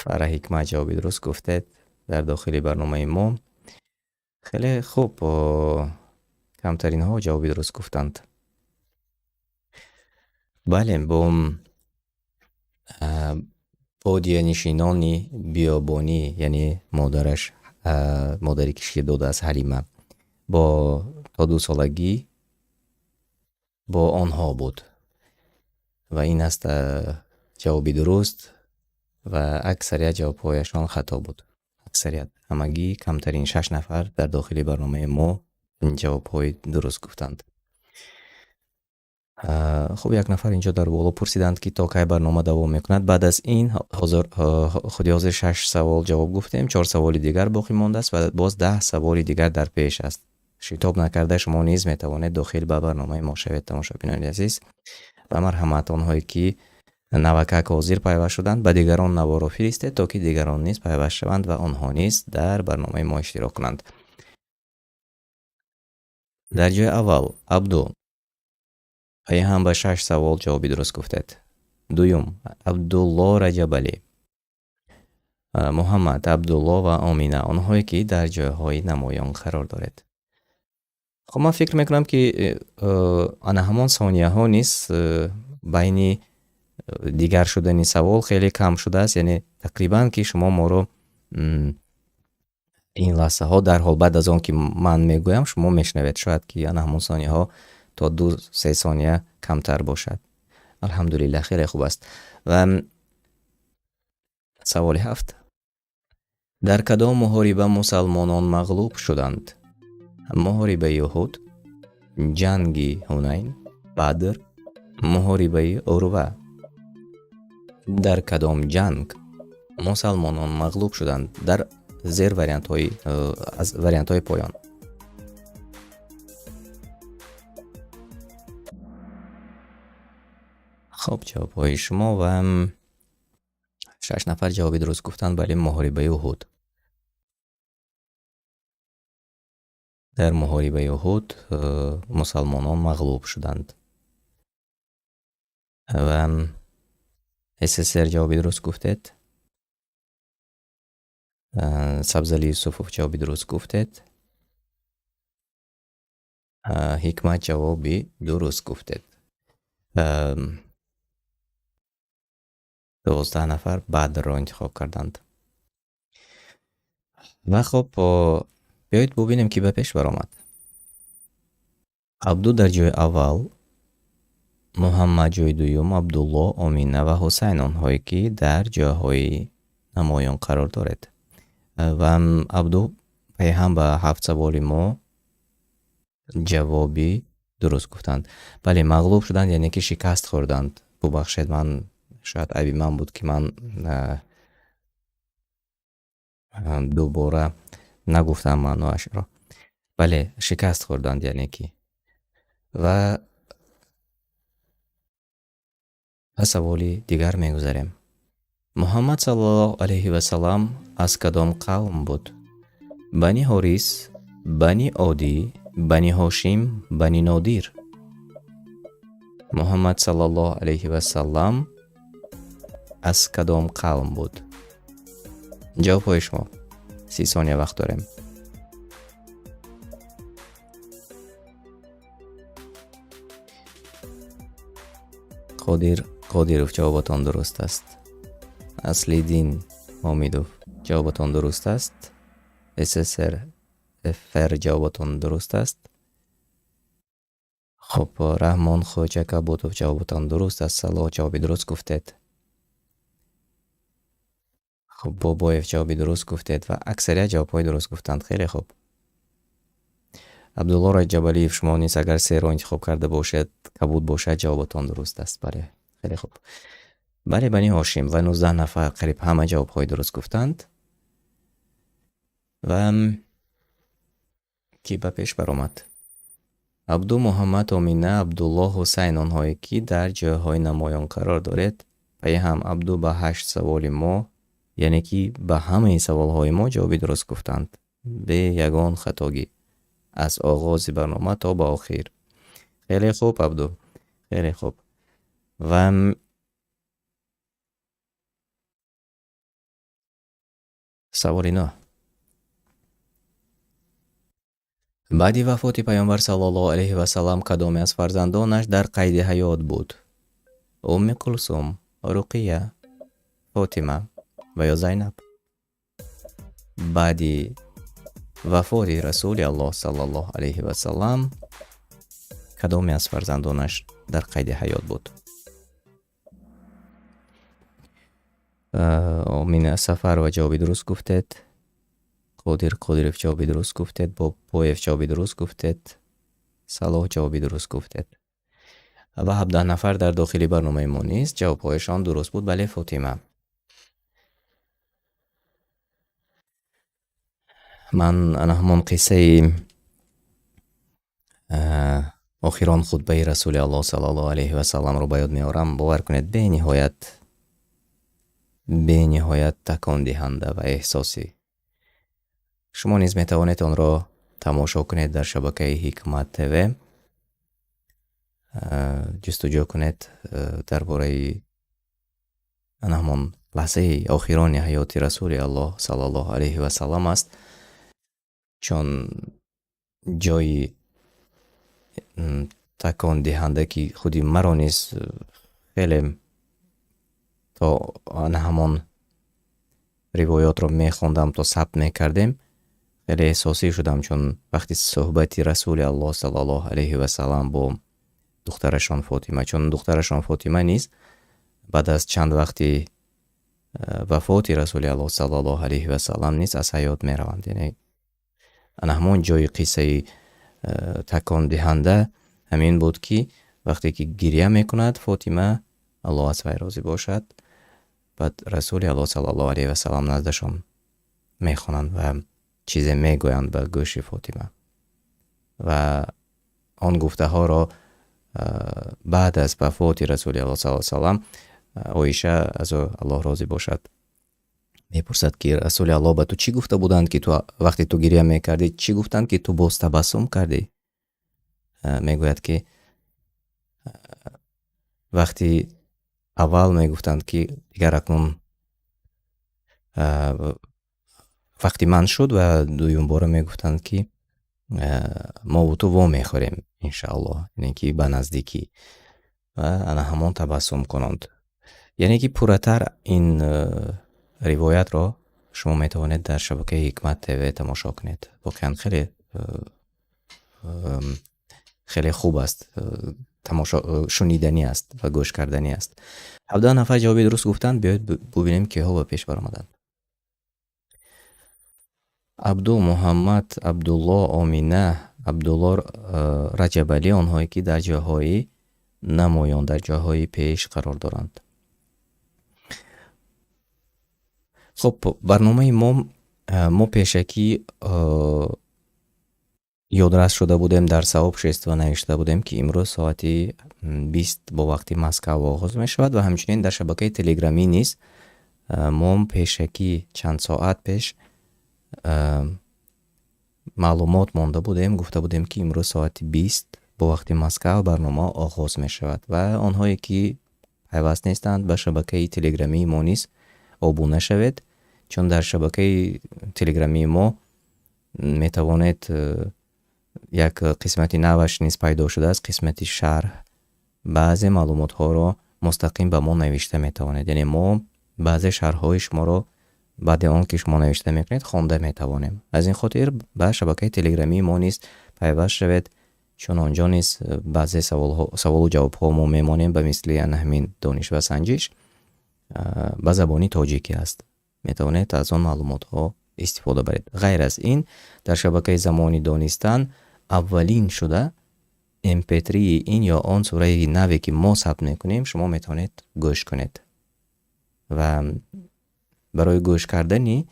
Фара Ҳикмат ҷавоби дуруст гуфтед дар дохили барномаи мо. Хеле хуб, камтаринҳо ҷавоби дуруст гуфтанд. Бале, бо бодиянишинони биёбонӣ, яъне модараш, модаре ки шир додааст Ҳалима, бо то 2 солагӣ бо онҳо буд. Ва ин аст ҷавоби дуруст ва аксарият ҷавобҳояшон хато буд. Аксарият, ҳамагӣ камтарин 6 нафар дар дохили барномаи мо ҷавобҳои дуруст гуфтанд. Хуб, як нафар инҷо дар боло пурсиданд, ки то кай барнома давом мекунад. Баъд аз ин худи ҳозир 6 савол ҷавоб гуфтем, 4 саволи дигар боқӣ мондааст ва боз 10 саволи дигар дар пеш аст. Шитоб накарда шумо низ метавонед дохил ба барномаи мо шавед, тамошобинони азиз. Ва марҳамат онҳое ки навакак ҳозир пайваст шуданд, ба дигарон наворо фиристед, то ки дигарон низ пайваст шаванд ва онҳо низ дар барномаи мо иштирок кунанд. Дар ҷои аввал Абду пайҳам ба 6 савол ҷавоби дуруст гуфтед. Дуюм Абдулло Раҷабалӣ, Муҳаммад, Абдулло ва Омина, онҳое ки дар ҷойҳои намоён қарор доред. Хуб, ман фикр мекунам, ки ана ҳамон сонияҳо низ байни дигар шудани савол хеле кам шудааст, яъне тақрибан ки шумо моро ин лаҳзаҳо дарҳол баъд аз он ки ман мегӯям шумо мешунавед. Шояд ки ана ҳамон сонияҳо то 2-3 сония камтар бошад. Алҳамдулиллаҳ, хеле хуб аст. Ва саволи 7. Дар кадом муҳориба мусалмонон мағлуб шуданд? Муҳорибаи Уҳуд, ҷанги Ҳунайн, Бадр, муҳорибаи Урва. Дар кадом ҷанг мусалмонон мағлуб шуданд? Дар зер аз вариантҳои поён. Хуб, ҷавобҳои шумо ва 6 нафар ҷавоби дуруст гуфтанд. Бале, муҳорибаи Уҳуд. Дар муҳорибаи Уҳуд мусалмонон мағлуб шуданд. Ва СССР ҷавоби дуруст гуфтед. Сабзали Юсуфов, ҷавоби дуруст гуфтед. Ҳикмат, ҷавоби дуруст гуфтед. 12 нафар Бадрро интихоб карданд. Ва хуб, биёед бубинем, ки ба пеш баромад. Абду дар ҷои аввал, Муҳаммад ҷои дуюм, Абдулло, Омина ва Ҳусайн, онҳое ки дар ҷойҳои намоён қарор доред. Ва Абду пайҳам ба 7 саволи мо ҷавоби дуруст гуфтанд. Бале, мағлуб шуданд, яъне ки шикаст хӯрданд. Бубахшед, ман шояд айби ман буд, ки ман дубора нагуфтам маъноашро. Бале, шикаст хӯрданд, яъне ки. Ва ба саволи дигар мегузарем. Муҳаммад саллаллоҳу алайҳи васаллам аз кадом қавм буд? Бани Ҳорис, Бани Одӣ, Бани Ҳошим, Бани Нодир. Муҳаммад саллаллоҳу алайҳи васаллам аз кадом қавм буд? Ҷавобҳои шумо. 30 сония вақт дорем. Қодир Қодиров, ҷавобатон дуруст аст. Аслиддин Ҳомидов, ҷавобатон дуруст аст. ССР ФР, ҷавобатон дуруст аст. Хуб, Раҳмон Хоҷа Каботов, ҷавобатон дуруст аст. Салоҳ, ҷавоби дуруст гуфтед. Хуб, Бобоев, ҷавоби дуруст гуфтед ва аксарият ҷавобҳои дуруст гуфтанд. Хеле хуб. Абдулло Раҷабалиев, шумо низ агар серо интихоб карда бошед, кабуд бошад, ҷавобатон дуруст аст. Бале, хеле хуб. Бале, Бани Ҳошим ва 19 нафар қариб ҳама ҷавобҳои дуруст гуфтанд. Ва ки ба пеш баромад? Абду, Муҳаммад, Омина, Абдулло, Ҳусайн, онҳое ки дар ҷойҳои намоён қарор доред. Пайи ҳам Абду ба 8 саволи мо, яъне ки ба ҳамаи саволҳои мо ҷавоби дуруст гуфтанд. Бе ягон хатогӣ. Аз оғози барнома то ба охир. Хеле хуб, Абду. Хеле хуб. Ва саволи 9. Баъди вафоти Пайғамбар саллаллоҳу алайҳи васаллам кадоме аз фарзандонаш дар қайди ҳаёт буд? Умми Кулсум, Руқия, Фотима ва ё Зайнаб? Баъди вафоти Расули Аллоҳ саллаллоҳу алайҳи васаллам кадоме аз фарзандонаш дар қайди ҳаёт буд? Омина Сафарова, ҷавоби дуруст гуфтед. Қодир Қодиров, ҷавоби дуруст гуфтед. Бобоев, ҷавоби дуруст гуфтед. Салоҳ, ҷавоби дуруст гуфтед. Ва 17 нафар дар дохили барномаи мо низ ҷавобҳояшон дуруст буд. Бале, Фотима. Ман ана ҳамон қиссаи охирон хутбаи Расули Аллоҳ саллаллоҳу алайҳи васалламро ба ёд меорам. Бовар кунед, бениҳоят такондиҳанда ва эҳсосӣ. Шумо низ метавонед онро тамошо кунед дар шабакаи Ҳикмат ТВ. Ҷустуҷӯ кунед дар бораи ана ҳамон лаҳзаи охирони ҳаёти Расули Аллоҳ саллаллоҳу алайҳи васаллам аст, чун ҷои такондиҳанда ки худи маро низ хеле то ана ҳамон ривоётро мехондам, то сабт мекардем, хеле эҳсосӣ шудам, чун вақти суҳбати Расули Аллоҳ саллаллоҳу алайҳи васаллам бо духтарашон Фотима, чун духтарашон Фотима низ баъд аз чанд вақти вафоти Расули Аллоҳ саллаллоҳу алайҳи васаллам низ аз ҳаёт мераванд. Яъне ана ҳамон ҷои қиссаи такондиҳанда ҳамин буд, ки вақте ки гиря мекунад Фотима, Аллоҳ аз вай розӣ бошад, баъд Расули Аллоҳ саллаллоҳу алайҳи васаллам наздашон мехонанд ва чизе мегӯянд ба гӯши Фотима ва он гуфтаҳоро баъд аз вафоти Расули Аллоҳ саллаллоҳу алайҳи васаллам Оиша, аз ӯ Аллоҳ розӣ бошад, мепурсад, ки Расули Аллоҳ ба ту чӣ гуфта буданд, ки ту вақте ту гиря мекардӣ, чӣ гуфтанд, ки ту боз табассум кардӣ? Мегӯяд, ки вақти аввал мегуфтанд, ки дигар акнун Вақти ман шуд ва дуюмбора мегуфтанд, ки мову ту вомехӯрем, иншааллоҳ, яъне ки ба наздикӣ. Ва ана ҳамон табассум кунонд. Яъне ки пурратар ин ривоятро шумо метавонед дар шабакаи Ҳикмат ТВ тамошо кунед. Воқеан хеле хеле хуб аст, тамошо, шуниданӣ аст ва гӯш карданӣ аст. 17 нафар ҷавоби дуруст гуфтанд. Биёед бубинем, киҳо ба пеш баромаданд. Абду, Муҳаммад, Абдулло, Омина, Абдулло, Раҷабалӣ, онҳое ки дар ҷойҳои намоён, дар ҷойҳои пеш қарор доранд. Хуб, барномаи мо пешакӣ ёдрас шуда будем, дар сообщество навишта будем, ки имрӯз соати 20 бо вақти Москав оғоз мешавад ва ҳамчунин дар шабакаи Телеграмӣ низ мо пешакӣ чанд соат пеш маълумот монда будем, гуфта будем, ки имрӯз соати 20 бо вақти Москав барнома оғоз мешавад ва онҳое ки пайваст нестанд ба шабакаи телеграмии мо низ обуна шавед, чун дар шабакаи телеграмии мо метавонед, як қисмати наваш низ пайдо шудааст, қисмати шарҳ, баъзе маълумотҳоро мустақим ба мо навишта метавонед, яъне мо баъзе шарҳҳои шуморо баъди он ки шумо навишта мекунед хонда метавонем. Аз ин хотир ба шабакаи телеграмии мо низ пайваст шавед, чун он ҷо низ баъзе саволу ҷавобҳо мо мемонем, ба мисли ана ҳамин дониш ва санҷиш ба забони тоҷикӣ аст, метавонед аз он маълумотҳо истифода баред. Ғайр аз ин, дар шабакаи Замони Донистан аввалин шуда mp3 ин ё он сураи наве ки мо сабт мекунем, шумо метавонед гӯш кунед ва барои гӯш кардани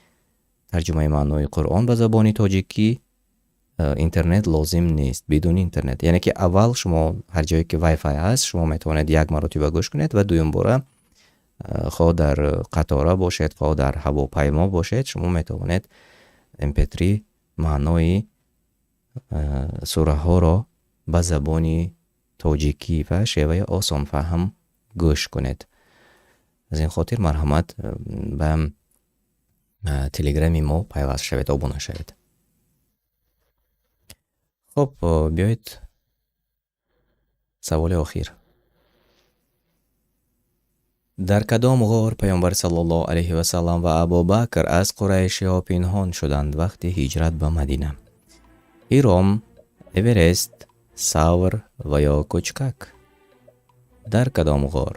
тарҷумаи маънои Қуръон ба забони тоҷикӣ интернет лозим нест, бидуни интернет. Яъне ки аввал шумо ҳар ҷое ки Wi-Fi ҳаст, шумо метавонед як маротиба гӯш кунед ва дуюмбора, хоҳ дар қатора бошед, хоҳ дар ҳавопаймо бошед, шумо метавонед mp3 маънои сураҳоро ба забони тоҷикӣ ва шеваи осонфаҳм гӯш кунед. Аз ин хотир марҳамат, ба телеграми мо пайваст шавед, обуна шавед. Хуб, биёед саволи охир. Дар кадом ғор Паёмбар саллаллоҳу алайҳи васаллам ва Абубакр аз қурайшиҳо пинҳон шуданд вақти ҳиҷрат ба Мадина? Ҳиром, Эверест, Савр ва ё Кучкак? Дар кадом ғор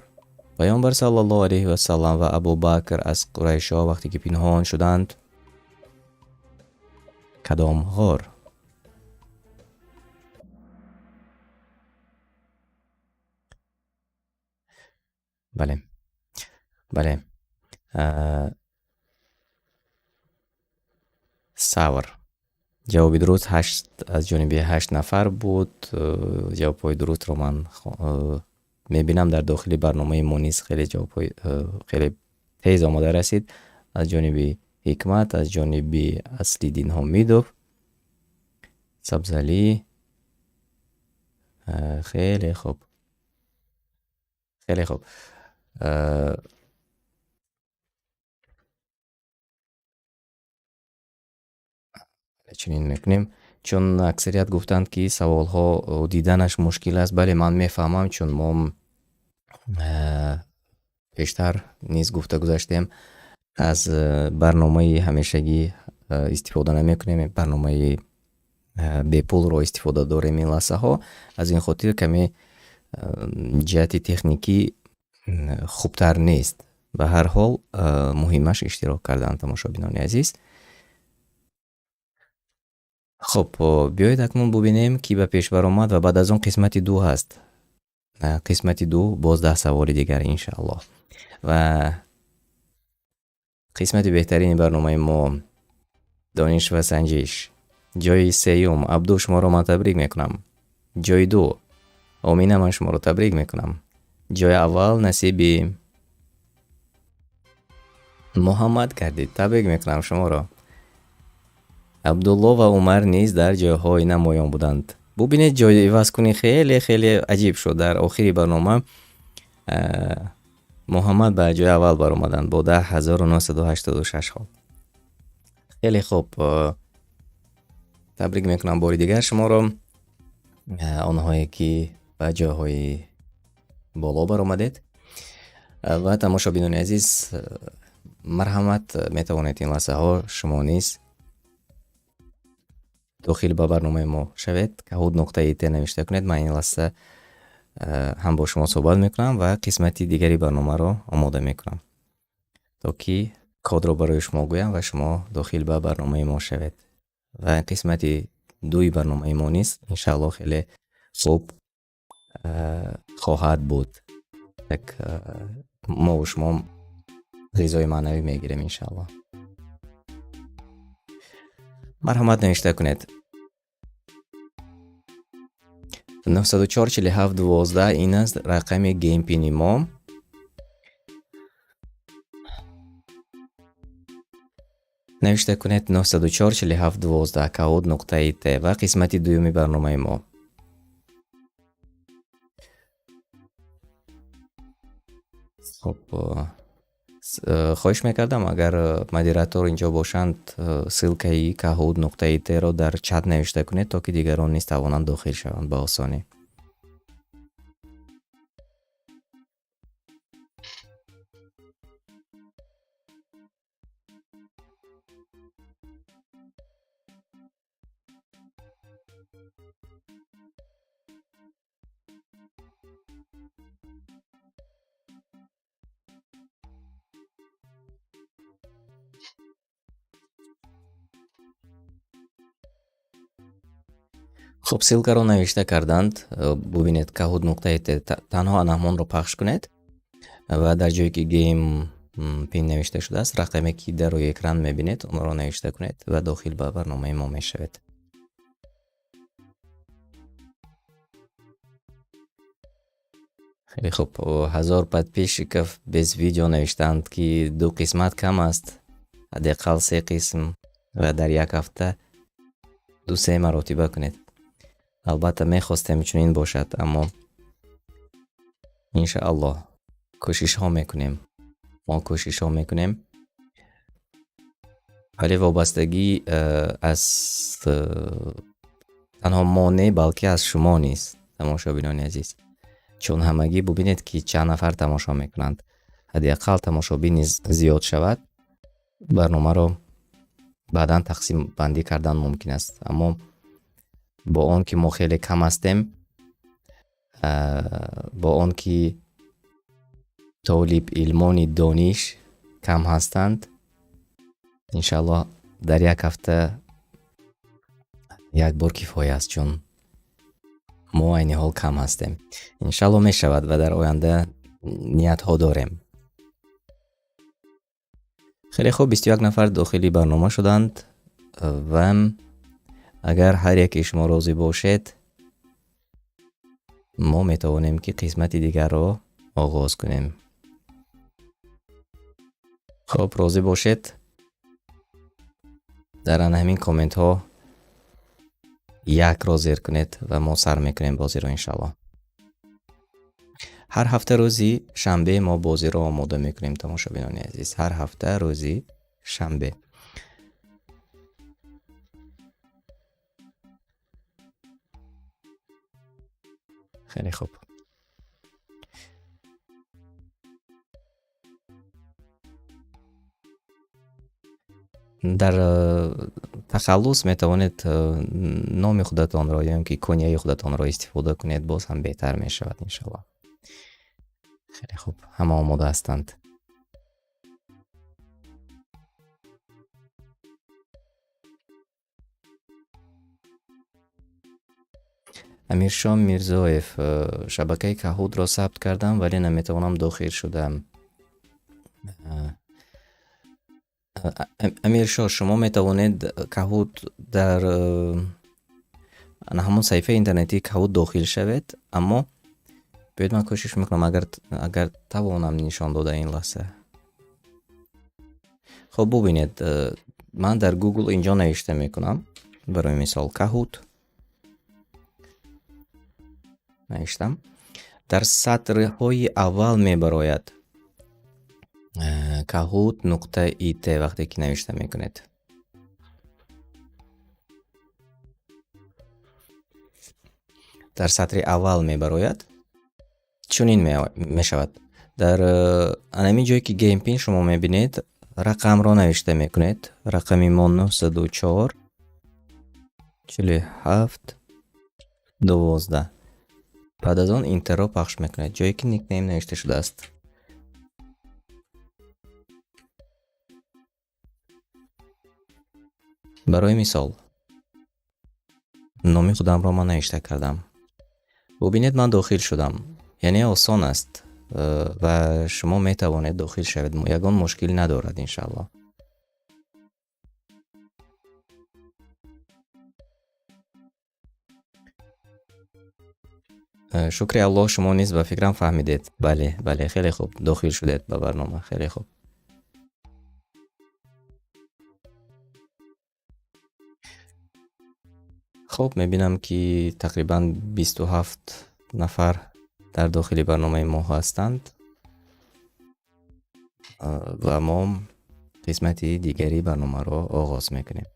Паёмбар саллаллоҳу алайҳи васаллам ва Абубакр аз қурайшиҳо вақте ки пинҳон шуданд, кадом ғор? Бале, бале, Савр ҷавоби дуруст. Ҳашт аз ҷониби ҳашт нафар буд. Ҷавобҳои дурустро ман мебинам дар дохили барномаи мо низ хеле ҷавобҳои хеле тез омода расид аз ҷониби Ҳикмат, аз ҷониби Аслиддин Ҳомидов, Сабзалӣ. Хеле хуб, хеле хуб. Чунин мекунем, чун аксарият гуфтанд, ки саволҳо диданаш мушкил аст. Бале, ман мефаҳмам, чун мо пештар низ гуфта гузаштем, аз барномаи ҳамешагӣ истифода намекунем, барномаи бепулро истифода дорем ин лаҳзаҳо. Аз ин хотир каме ҷиҳати техникӣ хубтар нест. Ба ҳар ҳол, муҳимаш иштирок кардан, тамошобинони азиз. Хуб, биёед акнун бубинем, ки ба пеш баромад ва баъд аз он қисмати ду ҳаст. Қисмати ду боз 10 саволи дигар, иншааллоҳ. Ва қисмати беҳтарини барномаи мо, дониш ва санҷиш. Ҷои сеюм, Абду, шуморо ман табрик мекунам. Ҷои ду, Омина, ман шуморо табрик мекунам. Ҷои аввал насиби Муҳаммад гардид, табрик мекунам шуморо. Абдулло ва Умар низ дар ҷойҳои намоён буданд. Бубинед, ҷои ивазкунӣ хеле хеле аҷиб шуд. Дар охири барнома Муҳаммад ба ҷои аввал баромаданд бо 10 986 хол. Хеле хуб, табрик мекунам бори дигар шуморо, онҳое ки ба ҷойҳои боло баромадед. Ва тамошобинони азиз, марҳамат, метавонед ин лаҳзаҳо шумо низ дохил ба барномаи мо шавед. Kahoot.it навишта кунед. Ман ин лаҳза ҳам бо шумо суҳбат мекунам ва қисмати дигари барномаро омода мекунам, то ки кодро барои шумо гӯям ва шумо дохил ба барномаи мо шавед. Ва қисмати дуи барномаи мо низ иншааллоҳ хеле хуб хоҳад буд. Як мо шумо ғизои маънавӣ мегирем иншааллоҳ. Марҳамат, навишта кунед. 904 47 12 ин аст рақами game pin и мо. Навишта кунед 904 47 12 kahoot.it ва қисмати дуюми барномаи мо. Хуб, хоҳиш мекардам, агар модератор инҷо бошанд, ссылкаи kahoot.it-ро дар чат навишта кунед, то ки дигарон низ тавонанд дохил шаванд ба осонӣ. Хуб, ссылкаро навишта карданд. Бубинед, kahoot.it, танҳо анаҳмонро пахш кунед ва дар ҷое ки game pin навишта шудааст, рақаме ки дар рӯи экран мебинед, онро навишта кунед ва дохил ба барномаи мо мешавед. Хеле хуб, 1000 подписчиков без видео навиштаанд, ки ду қисмат кам аст, ҳадди ақал се қисм ва дар як ҳафта ду-се маротиба кунед. Албатта, мехостем чунин бошад, аммо иншааллоҳ кӯшишҳо мекунем. Мо кӯшишҳо мекунем, вале вобастагӣ аз танҳо мо не, балки аз шумо низ, тамошобинони азиз, чун ҳамагӣ бубинед, ки чанд нафар тамошо мекунанд. Ҳадди ақал тамошобин низ зиёд шавад, барномаро баъдан тақсимбандӣ кардан мумкин аст. Аммо бо он ки мо хеле кам ҳастем, бо он ки толиб илмони дониш кам ҳастанд, иншааллоҳ дар як ҳафта як бор кифоя аст, чун мо айни ҳол кам ҳастем. Иншааллоҳ мешавад ва дар оянда ниятҳо дорем. Хеле хуб, 21 нафар дохили барнома шуданд ва агар ҳар яке шумо розӣ бошед, мо метавонем ки қисмати дигарро оғоз кунем. Хуб, розӣ бошед, дар ана ҳамин комментҳо якро зер кунед ва мо сар мекунем бозиро иншааллоҳ. Ҳар ҳафта рӯзи шанбе мо бозиро омода мекунем, тамошобинони азиз. Ҳар ҳафта рӯзи шанбе. Хеле хуб. Дар тахаллус метавонед номи худатонро ё ин ки кунияи худатонро истифода кунед, боз ҳам беҳтар мешавад иншаллоҳ. Хеле хуб, ҳама омода ҳастанд. Амиршом Мирзоев, шабакаи Kahoot-ро сабт кардам, вале наметавонам дохил шудам. Амиршо, шумо метавонед Kahoot дар ҳамон саҳифаи интернетии Kahoot дохил шавед, аммо биёед ман кӯшиш мекунам, агар тавонам нишон дода ин лаҳза. Хуб, бубинед, ман дар Google инҷо навишта мекунам, барои мисол Kahoot навиштам. Дар сатрҳои аввал мебарояд Kahoot.it вақте ки навишта мекунед. Дар сатри аввал мебарояд, чунин мешавад. Дар анамин ҷое ки Game Pin шумо мебинед, рақамро навишта мекунед. Рақами мо 904 47 12. Баъд аз он Enter ро пахш мекунед, ҷое ки nickname навишта шудааст. Барои мисол, номи худамро ман навишта кардам. Бубинед, ман дохил шудам. Яъне осон аст ва шумо метавонед дохил шавед. Ягон мушкил надорад, иншааллоҳ. Шукри Аллоҳ, шумо низ ба фикрам фаҳмидед. Бале, бале, хеле хуб дохил шудед ба барнома, хеле хуб. Хуб, мебинам ки тақрибан 27 нафар дар дохили барномаи мо ҳастанд ва мо қисмати дигари барномаро оғоз мекунем.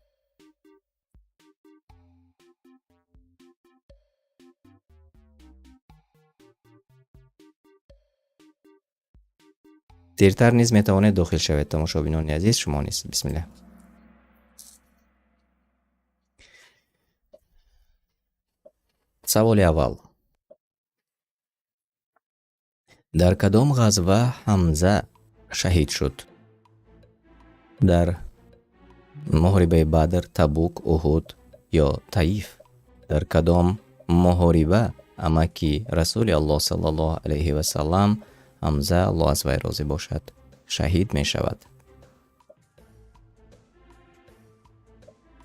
Дертар низ метавонед дохил шавед, тамошобинони азиз, шумо низ. Бисмиллаҳ. Саволи аввал. Дар кадом ғазва Ҳамза шаҳид шуд? Дар муҳорибаи Бадр, Табук, Уҳуд ё Таиф? Дар кадом муҳориба амаки Расули Аллоҳ саллаллоҳу алайҳи васаллам Ҳамза, Аллоҳ аз вай розӣ бошад, шаҳид мешавад?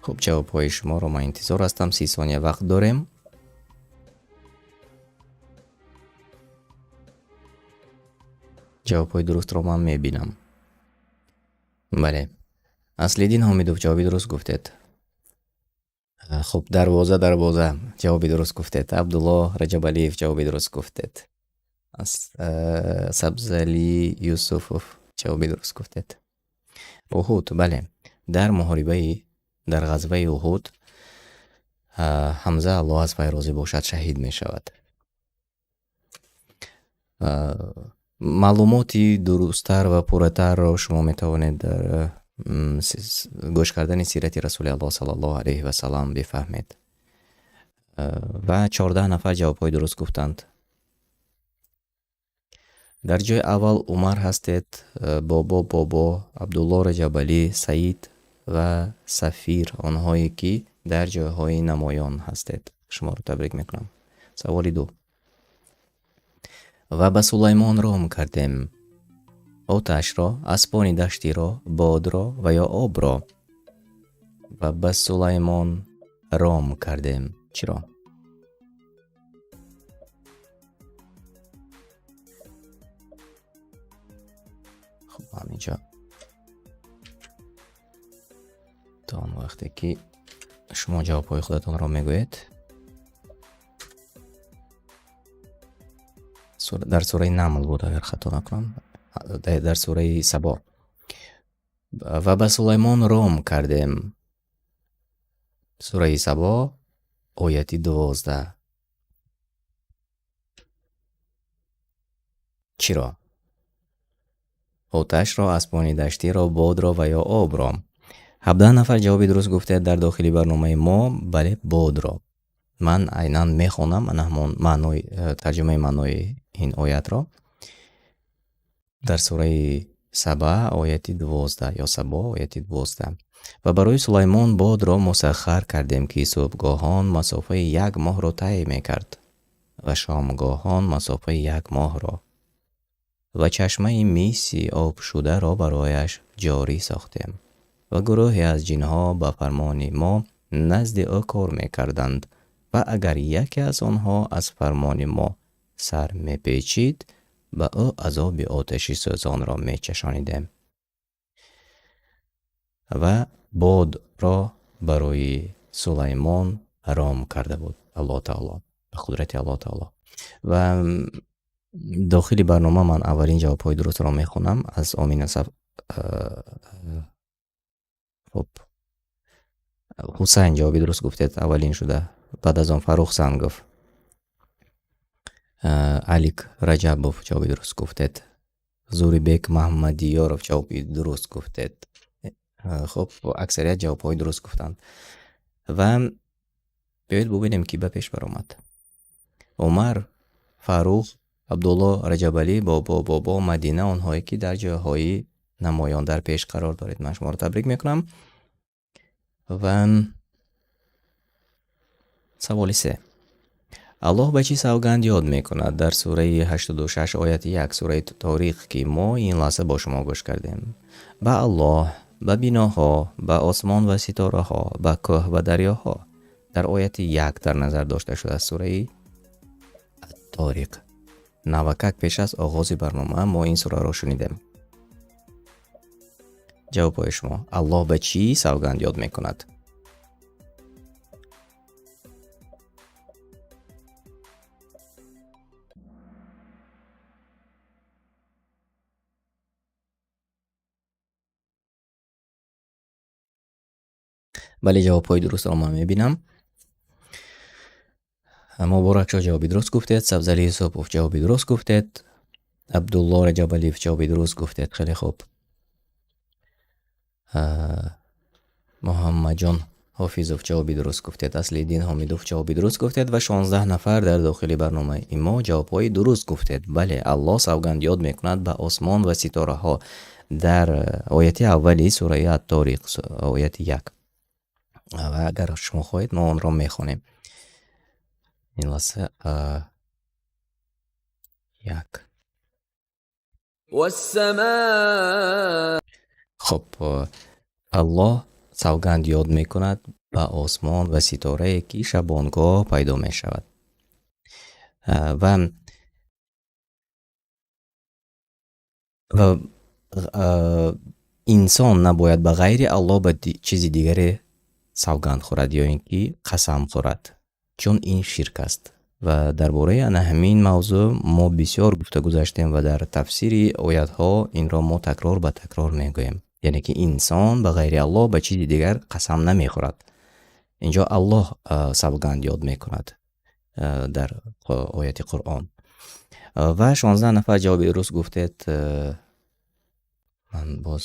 Хуб, ҷавобҳои шуморо ман интизор ҳастам. 30 сония вақт дорем. Ҷавобҳои дурустро ман мебинам. Бале, Аслиддин Ҳомидов ҷавоби дуруст гуфтед. Хуб, дарвоза, дарвоза ҷавоби дуруст гуфтед. Абдуллоҳ Раҷабалиев ҷавоби дуруст гуфтед. Сабзали Юсуфов ҷавоби дуруст гуфтед. Уҳуд, бале, дар муҳорибаи, дар ғазваи Уҳуд Ҳамза, Аллоҳ аз вай розӣ бошад, шаҳид мешавад. Маълумоти дурусттар ва пурратарро шумо метавонед дар гӯш кардани сирати Расули Аллоҳ саллаллоҳу алайҳи васаллам бифаҳмед. Ва 14 нафар ҷавобҳои дуруст гуфтанд. Дар ҷои аввал Умар ҳастед, Бобо, Бобо, Абдулло Раҷабалӣ, Саид ва Сафир, онҳое ки дар ҷойҳои намоён ҳастед. Шуморо табрик мекунам. Саволи 2. Ва ба Сулаймон ром кардем оташро, аспони даштиро, бодро ва ё обро. Ва ба Сулаймон ром кардем чиро? Хуб, ҳаминҷо то он вақте ки шумо ҷавобҳои худатонро мегӯед, дар сураи Намл буд, агар хато накунам, дар сураи Сабо. Ва ба Сулаймон ром кардем. Сураи Сабо, ояти 12. Чиро? Оташро, аспони даштиро, бодро ва ё обро? 17 нафар ҷавоби дуруст гуфтед дар дохили барномаи мо. Бале, бодро. Ман айнан мехонам ана ҳамон тарҷумаи маънои ин оятро дар сураи Саба, ояти 12 ё Сабо, ояти 12. Ва барои Сулаймон бодро мусаххар кардем, ки субҳгоҳон масофаи як моҳро тай мекард ва шомгоҳон масофаи як моҳро, ва чашмаи миси обшударо барояш ҷорӣ сохтем ва гурӯҳе аз ҷинҳо ба фармони мо назди ӯ кор мекарданд ва агар яке аз онҳо аз фармони мо сар мепечид, ба ӯ азоби оташи сӯзонро мечашонидем. Ва бодро барои Сулаймон ром карда буд Аллоҳ таоло, ба қудрати Аллоҳ таоло. Ва дохили барнома ман аввалин ҷавобҳои дурустро мехонам аз Омина Саф, хуб, Ҳусайн ҷавоби дуруст гуфтед, аввалин шуда. Баъд аз он Фаррух Сангов. Алик Раҷабов, ҷавоби дуруст гуфтед. Зурибек Маҳмадиёров, ҷавоби дуруст гуфтед. Хуб, аксарият ҷавобҳои дуруст гуфтанд. Ва биёед бубинем, ки ба пеш баромад. Умар, Фарух, Абдулло, Раҷабалӣ, Бобо, Бобо, Мадина, онҳое ки дар ҷойҳои намоён дар пеш қарор доред. Ман шуморо табрик мекунам. Ва саволи се. Аллоҳ ба чӣ савганд ёд мекунад дар сураи 86 ояти 1, сураи Ториқ, ки мо ин лаҳза бо шумо гӯш кардем? Ба Аллоҳ, ба биноҳо, ба осмон ва ситораҳо, ба кӯҳ ва дарёҳо. Дар ояти 1 дар назар дошта шудааст сураи Ториқ. Навакак пеш аз оғози барнома мо ин сураро шунидем. Ҷавобҳои шумо. Аллоҳ ба чӣ савганд ёд мекунад? Бале, ҷавобҳои дурустро ман мебинам. Муборакшо, ҷавоби дуруст гуфтед. Сабзали Юсупов, ҷавоби дуруст гуфтед. Абдулло Раҷабалиев, ҷавоби дуруст гуфтед. Хеле хуб. Муҳаммадҷон Ҳофизов, ҷавоби дуруст гуфтед. Аслиддин Ҳомидов, ҷавоби дуруст гуфтед ва 16 нафар дар дохили барномаи мо ҷавобҳои дуруст гуфтед. Бале, Аллоҳ савганд ёд мекунад ба осмон ва ситораҳо дар ояти аввали сураи Ат-Ториқ, ояти 1. Ва агар шумо хоҳед, мо онро мехонем. Ин лаҳза, як. Хуб, Аллоҳ савганд ёд мекунад ба осмон ва ситорае, ки шабонгоҳ пайдо мешавад. Ва инсон набояд ба ғайри Аллоҳ ба чизи дигаре савганд хӯрад ё ин ки қасам хӯрад, чун ин ширк аст. Ва дар бораи ана ҳамин мавзӯъ мо бисёр гуфта гузаштем ва дар тафсири оятҳо инро мо такрор ба такрор мегӯем. Яъне ки инсон ба ғайри Аллоҳ ба чизи дигар қасам намехӯрад. Инҷо Аллоҳ савганд ёд мекунад дар ояти Қуръон. Ва 16 нафар ҷавоби дуруст гуфтед. Ман боз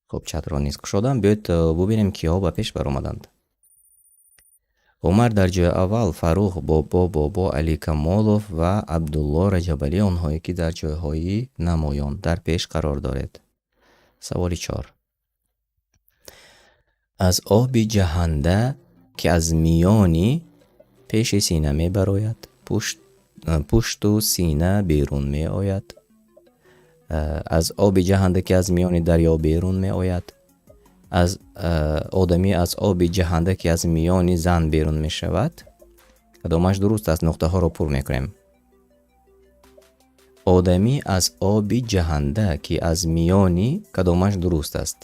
хуб чатро низ кушодам. Биёед бубинем, киҳо ба пеш баромаданд. Умар дар ҷои аввал, Фарух, Бобо, Бобо, Али Камолов ва Абдулло Раҷабалӣ, онҳое ки дар ҷойҳои намоён дар пеш қарор доред. Саволи 4. Аз оби ҷаҳанда, ки аз миёни пеши сина мебарояд, пушту сина берун меояд. Аз оби ҷаҳанда, ки аз миёни дарё берун меояд. Аз одамӣ аз оби ҷаҳанда, ки аз миёни зан берун мешавад. Кадомаш дуруст аст? Нуқтаҳоро пур мекунем. Одамӣ аз оби ҷаҳанда, ки аз миёни, кадомаш дуруст аст?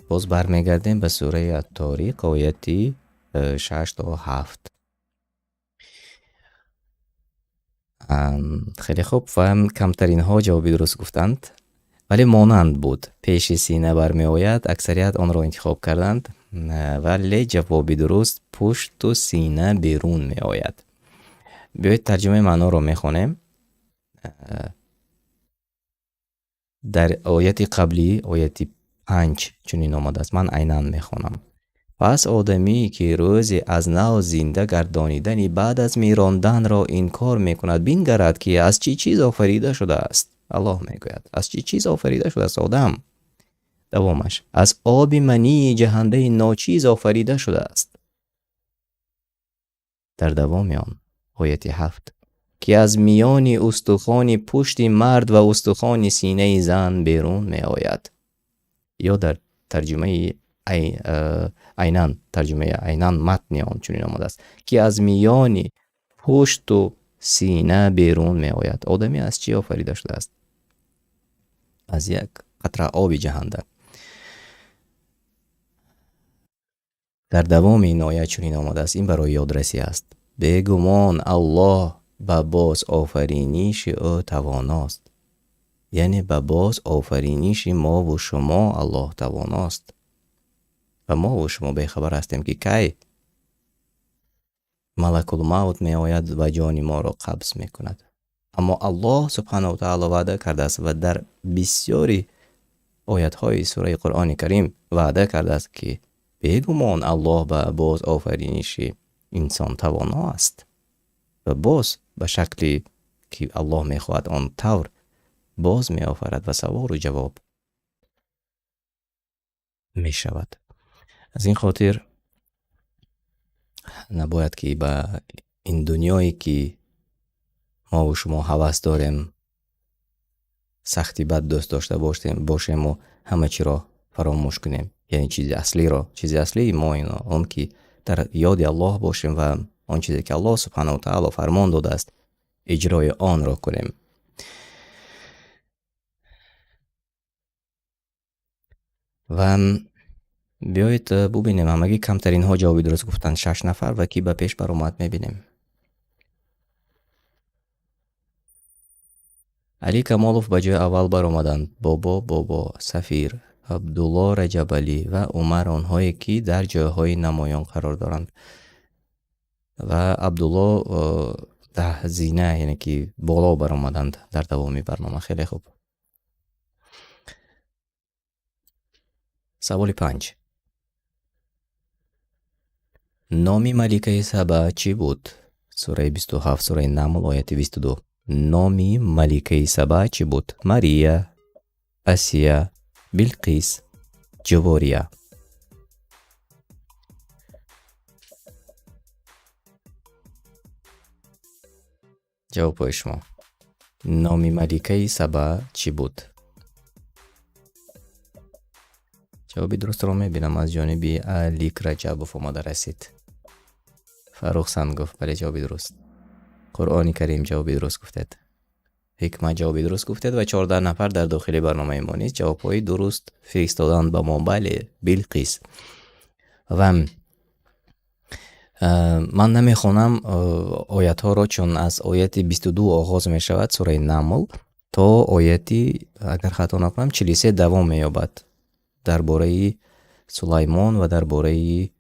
Боз бармегардем ба сураи Ат-Ториқ, ояти 6 то 7. Хеле хуб, ва камтаринҳо ҷавоби дуруст гуфтанд, вале монанд буд. Пеши сина бармеояд, аксарият онро интихоб карданд, вале ҷавоби дуруст пушту сина берун меояд. Биёед тарҷумаи маъноро мехонем. Дар ояти қаблӣ, ояти 5 чунин омадааст. Ман айнан мехонам. Пас одамӣ, ки рӯзе аз нав зинда гардонидани баъд аз миронданро инкор мекунад, бингарад, ки аз чӣ чиз офарида шудааст. Аллоҳ мегӯяд, аз чӣ чиз офарида шудааст одам? Давомаш. Аз оби мании ҷаҳандаи ночиз офарида шудааст. Дар давоми он, ояти 7, ки аз миёни устухони пушти мард ва устухони синаи зан берун меояд. Ё дар тарҷумаи айнан, тарҷумаи айнан матни он чунин омадааст, ки аз миёни пушту сина берун меояд. Одамӣ аз чӣ офарида шудааст? Аз як қатра оби ҷаҳанда. Дар давоми ин оят чунин омадааст, ин барои ёдрасӣ аст. Бегумон Аллоҳ ба боз офариниши ӯ тавоност. Яъне ба боз офариниши мову шумо Аллоҳ тавоност. Ва мову шумо бехабар ҳастем, ки кай Малакул мавт меояд ва ҷони моро қабз мекунад. Аммо Аллоҳ субҳанаҳу ва таъоло ваъда кардааст ва дар бисёри оятҳои сураи Қуръони Карим ваъда кардааст, ки бегумон Аллоҳ ба боз офариниши инсон тавоно аст ва боз ба шакле ки Аллоҳ мехоҳад он тавр боз меофарад ва саволу ҷавоб мешавад. Аз ин хотир набояд ки ба ин дунёе ки мо ва шумо ҳавас дорем, сахти бад дӯст дошта бошему ҳама чиро фаромӯш кунем. Яъне чизи аслиро, чизи аслии мо ин он ки дар ёди Аллоҳ бошем ва он чизе ки Аллоҳ субҳанаҳу ва таъоло фармон додааст, иҷрои онро кунем. Ва биёед бубинем, ҳамагӣ камтаринҳо ҷавоби дуруст гуфтанд, 6 нафар, ва ки ба пеш баромад мебинем. Али Камолов ба ҷои аввал баромаданд. Бобо, Бобо, Сафир, Абдулло Раҷабалӣ ва Умар, онҳое ки дар ҷойҳои намоён қарор доранд. Ва Абдулло 10 зина, яъне ки боло баромаданд дар давоми барнома. Хеле хуб. Саволи 5. Номи маликаи Саба чӣ буд? Сураи 27, сураи Намл, ояти 22. Номи маликаи Саба чӣ буд? Мария, Асия, Билқис, Ҷувория. Ҷавобҳои шумо. Номи маликаи Саба чӣ буд? Ҷавоби дурустро мебинам аз ҷониби Алик Раҷабов омада расид. Фаррух Сангов, бале, ҷавоби дуруст. Қуръони Карим ҷавоби дуруст гуфтед. Ҳикмат ҷавоби дуруст гуфтед ва 14 нафар дар дохили барномаи мо низ ҷавобҳои дуруст фиристоданд ба мо. Бале, Билқис. Ва ман намехонам оятҳоро, чун аз ояти 22 оғоз мешавад сураи Намл то ояти, агар хато накунам, 43 давом меёбад дар бораи Сулаймон ва дар бораи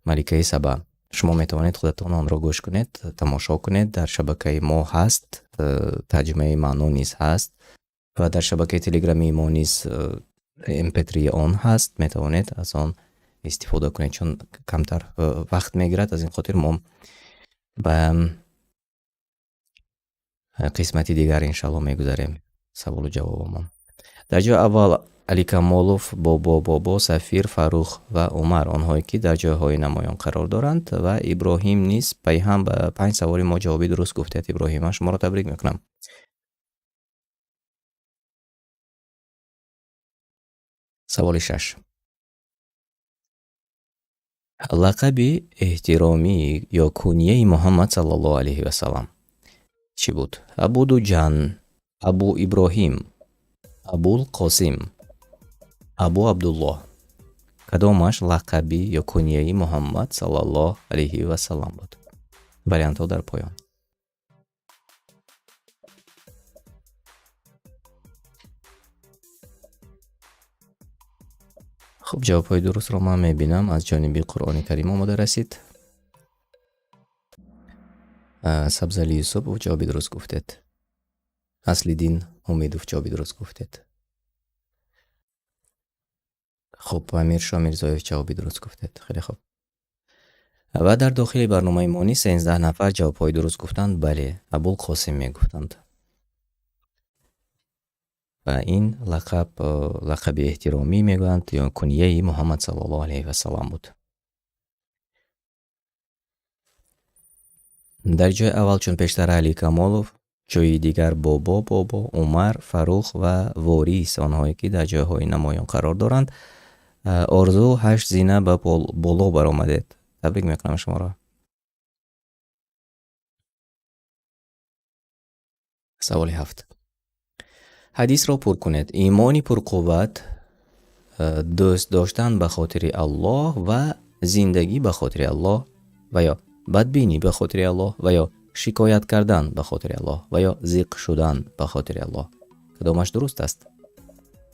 маликаи Саба. Шумо метавонед худатон онро гӯш кунед, тамошо кунед. Дар шабакаи мо ҳаст, тарҷумаи маъно низ ҳаст ва дар шабакаи телеграмии мо низ MP3 он ҳаст. Метавонед аз он истифода кунед, чун камтар вақт мегирад. Аз ин хотир мо ба қисмати дигар иншалло мегузарем саволу ҷавобамон. Дар ҷои аввал Али Камолов, Бобо, Бобо, Сафир, Фаррух ва Умар, онҳое ки дар ҷойҳои намоён қарор доранд, ва Иброҳим низ пайҳам ба 5 саволи мо ҷавоби дуруст гуфтед. Иброҳим, ман шуморо табрик мекунам. Саволи 6. Лақаби эҳтиромӣ ё кунияи Муҳаммад саллаллоҳу алайҳи васаллам чӣ буд? Абу Дуҷан, Абу Иброҳим, Абул Қосим, Абу Абдуллоҳ. Кадомаш лақаби ё кунияи Муҳаммад саллаллоҳу алайҳи васаллам буд? Вариантҳо дар поён. Хуб, ҷавобҳои дурустро ман мебинам аз ҷониби Қуръони Карим омода расид. Сабзали Юсупов ҷавоби дуруст гуфтед. Аслиддин Умидов ҷавоби дуруст гуфтед. Хуб, Амиршо Мирзоев ҷавоби дуруст гуфтед. Хеле хуб. Ва дар дохили барномаи мо низ 13 нафар ҷавобҳои дуруст гуфтанд. Бале, Абул Қосим мегуфтанд. Ва ин лақаби эҳтиромӣ мегӯянд ё кунияи Муҳаммад саллаллоҳу алайҳи васаллам буд. Дар ҷои аввал чун пештар Али Камолов, ҷои дигар Бобо, Бобо, Умар, Фаррух ва Ворис, онҳое ки дар ҷойҳои намоён қарор доранд. Орзу 8 зина ба боло баромадед. Табрик мекунам шуморо. Саволи 7. Ҳадисро пур кунед. Имони пурқувват, дӯст доштан ба хотири Аллоҳ ва зиндагӣ ба хотири Аллоҳ ва ё бадбинӣ ба хотири Аллоҳ ва ё шикоят кардан ба хотири Аллоҳ ва ё зиқ шудан ба хотири Аллоҳ. Кадомаш дуруст аст?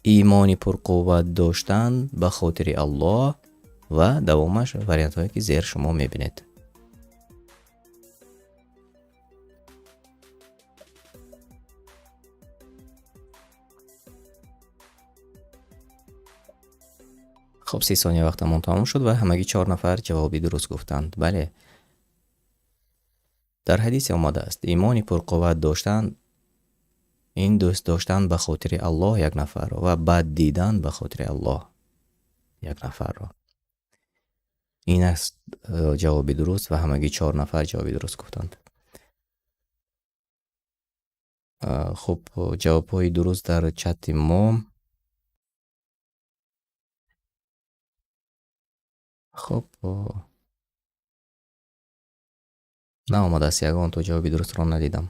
Имони пурқувват доштан ба хотири Аллоҳ, Ва давомаш вариантҳое ки зер шумо мебинед. Хуб, 30 сония вақтамон тамом шуд ва ҳамагӣ 4 нафар ҷавоби дуруст гуфтанд. Бале, дар ҳадисе омадааст: имони пурқувват доштан ин дӯст доштан ба хотири Аллоҳ як нафарро ва бад дидан ба хотири Аллоҳ як нафарро. Ин аст ҷавоби дуруст ва ҳамагӣ 4 нафар ҷавоби дуруст гуфтанд. Хуб, ҷавобҳои дуруст дар чати мо. Хуб, наомадааст, ягон то ҷавоби дурустро надидам.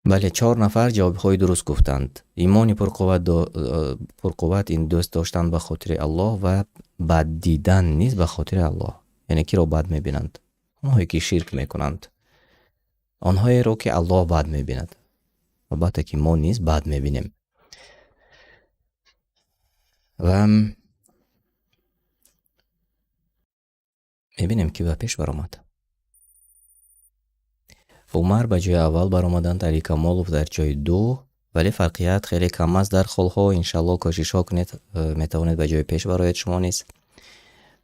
Бале, 4 нафар ҷавобҳои дуруст гуфтанд. Имони пурқувват ин дӯст доштан ба хотири Аллоҳ ва бад дидан низ ба хотири Аллоҳ. Яъне киро бад мебинанд? Онҳое ки ширк мекунанд, онҳоеро ки Аллоҳ бад мебинад. Албатта ки мо низ бад мебинем. Ва мебинем ки ба пеш баромад. Умар ба ҷои аввал баромаданд, Али Камолов дар ҷои ду, вале фарқият хеле кам аст дар холҳо. Иншаллоҳ кӯшишҳо кунед, метавонед ба ҷои пеш бароед шумо низ.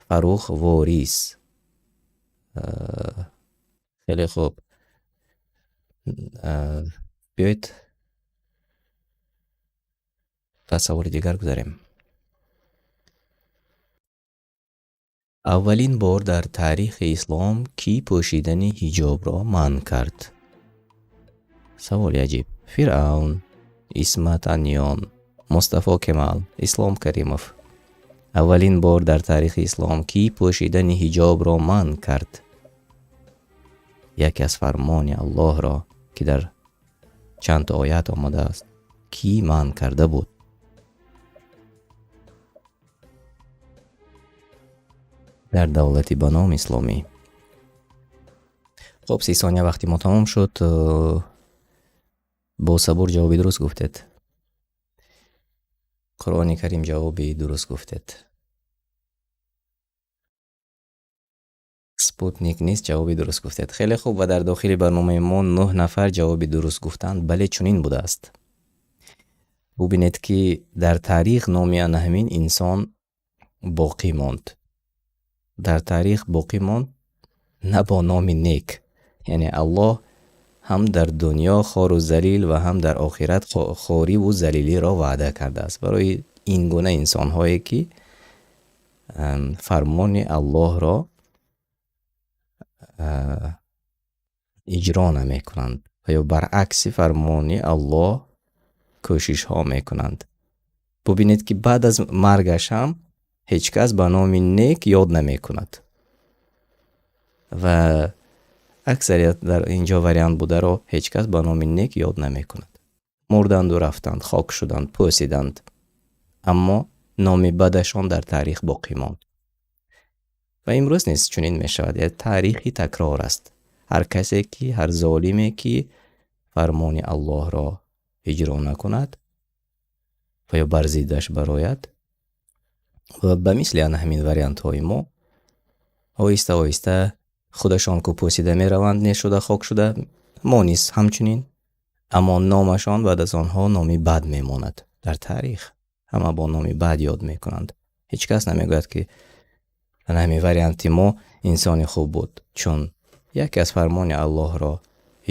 Фарух Ворис, хеле хуб. Биёед ба саволи дигар гузарем. Аввалин бор дар таърихи ислом кӣ пӯшидани ҳиҷобро манъ кард? Саволи аҷиб. Фиръавн, Исмат Аниён, Мустафо Кемал, Ислом Каримов. Аввалин бор дар таърихи ислом кӣ пӯшидани ҳиҷобро манъ кард? Яке аз фармони Аллоҳро, ки дар чанд оят омадааст, кӣ манъ карда буд? Дар давлати ба ном исломӣ. Хуб, 30 сония вақти мо тамом шуд. Бо сабур ҷавоби дуруст гуфтед. Қуръони Карим ҷавоби дуруст гуфтед. Спутник низ ҷавоби дуруст гуфтед. Хеле хуб, ва дар дохили барномаи мо 9 нафар ҷавоби дуруст гуфтанд. Бале, чунин будааст. Бубинед ки дар таърих номи ана ҳамин инсон боқӣ монд. Дар таърих боқӣ монд на бо номи нек. Яъне Аллоҳ ҳам дар дунё хору залил ва ҳам дар охират хориву залилиро ваъда кардааст барои ин гуна инсонҳое ки фармони Аллоҳро иҷро намекунанд ва ё баръакси фармони Аллоҳ кӯшишҳо мекунанд. Бубинед ки баъд аз маргаш ҳам ҳеҷ кас ба номи нек ёд намекунад. Ва аксарият дар инҷо вариант бударо ҳеҷ кас ба номи нек ёд намекунад. Мурданду рафтанд, хок шуданд, пӯсиданд, аммо номи бадашон дар таърих боқӣ монд. Ва имрӯз низ чунин мешавад. Яъне таърихи такрор аст. Ҳар касе ки, ҳар золиме ки фармони Аллоҳро иҷро накунад ва ё бар зиддаш барояд, ва ба мисли ана ҳамин вариантҳои мо оҳиста оҳиста худашон ку пӯсида мераванд, нешуда, хок шуда, мо низ ҳамчунин, аммо номашон баъд аз онҳо номи бад мемонад дар таърих. Ҳама бо номи бад ёд мекунанд. Ҳеҷ кас намегӯяд ки ана ҳамин варианти мо инсони хуб буд, чун яке аз фармони Аллоҳро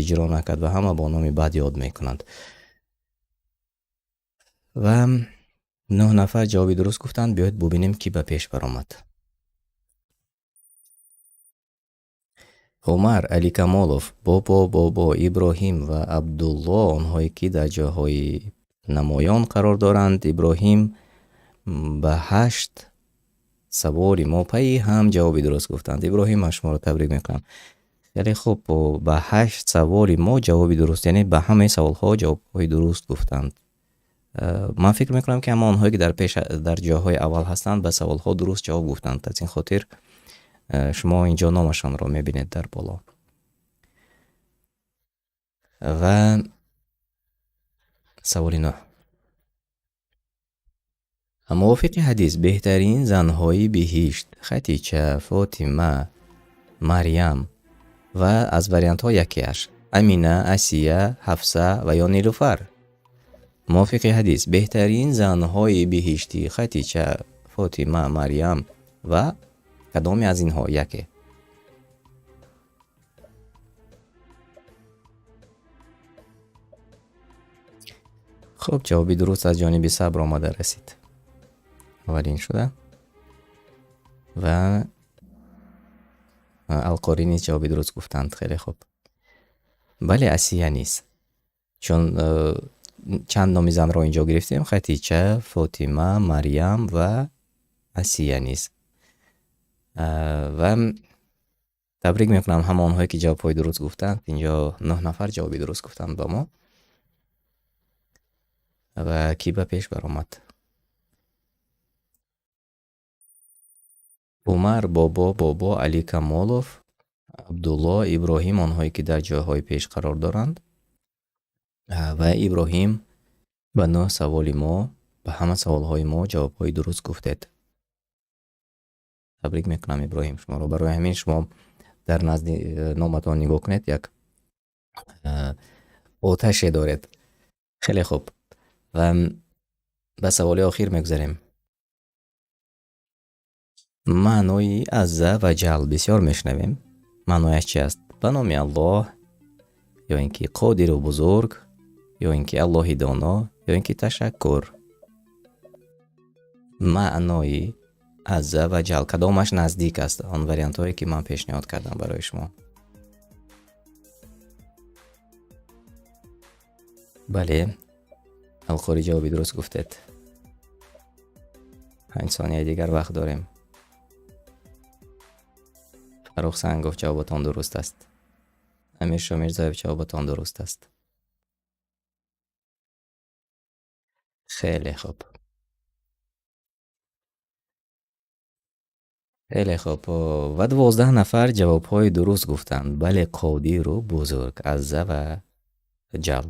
иҷро накард ва ҳама бо номи бад ёд мекунанд. Ва 9 нафар ҷавоби дуруст гуфтанд. Биёед бубинем ки ба пеш баромад. Умар, Али Камолов, Бобо, Бобо, Иброҳим ва Абдулло, онҳое ки дар ҷойҳои намоён қарор доранд. Иброҳим ба 8 саволи мо пайи ҳам ҷавоби дуруст гуфтанд. Иброҳим, ман шуморо табрик мекунам. Хеле хуб, ба 8 саволи мо ҷавоби дуруст, яъне ба ҳамаи саволҳо ҷавобҳои дуруст гуфтанд. Ман фикр мекунам ки ҳама онҳое ки дар ҷойҳои аввал ҳастанд ба саволҳо дуруст ҷавоб гуфтанд. Аз ин хотир шумо инҷо номашонро мебинед дар боло. Ва саволи 9. Мувофиқи ҳадис, беҳтарин занҳои биҳишт Хатича, Фотима, Марьям ва аз вариантҳо якеаш Амина, Асия, Ҳафса ва ё Нилуфар. Мувофиқи ҳадис, беҳтарин занҳои биҳиштӣ Хатича, Фотима, Марьям ва кадоме аз инҳо яке? Хуб, ҷавоби дуруст аз ҷониби Сабр омада расид. Аввалин шуда. Ва Алқорӣ низ ҷавоби дуруст гуфтанд. Хеле хуб. Бале, Асия низ. Чун чанд номи занро инҷо гирифтем: Хатича, Фотима, Марьям ва Асия низ. Ва табрик мекунам ҳама онҳое ки ҷавобҳои дуруст гуфтанд. Инҷо 9 нафар ҷавоби дуруст гуфтанд ба мо. Ва кӣ ба пеш баромад? Умар, Бобо, Бобо, Али Камолов, Абдулло, Иброҳим, онҳое ки дар ҷойҳои пеш қарор доранд. Ва Иброҳим ба 9 саволи мо, ба ҳама саволҳои мо ҷавобҳои дуруст гуфтед. Табрик мекунам, Иброҳим, шуморо. Барои ҳамин шумо дар назди номатон нигоҳ кунед, як оташе доред. Хеле хуб. Ва ба саволи охир мегузарем. Маънои азза ва ҷал бисёр мешунавем. Маънояш чи аст? Ба номи Аллоҳ, ё ин ки қодиру бузург, ё ин ки Аллоҳи доно, ё ин ки ташаккур. Маънои азза ва ҷал кадомаш наздик аст? Он вариантҳое ки ман пешниҳод кардам барои шумо. Бале, Алқорӣ ҷавоби дуруст гуфтед. 5 сонияи дигар вақт дорем. Фарух Сангов, ҷавобатон дуруст аст. Амиршо Мирзоев, ҷавобатон дуруст аст. Хеле хуб. Хеле хуб. Ва 12 нафар ҷавобҳои дуруст гуфтанд. Бале, қодиру бузург, азза ва ҷал.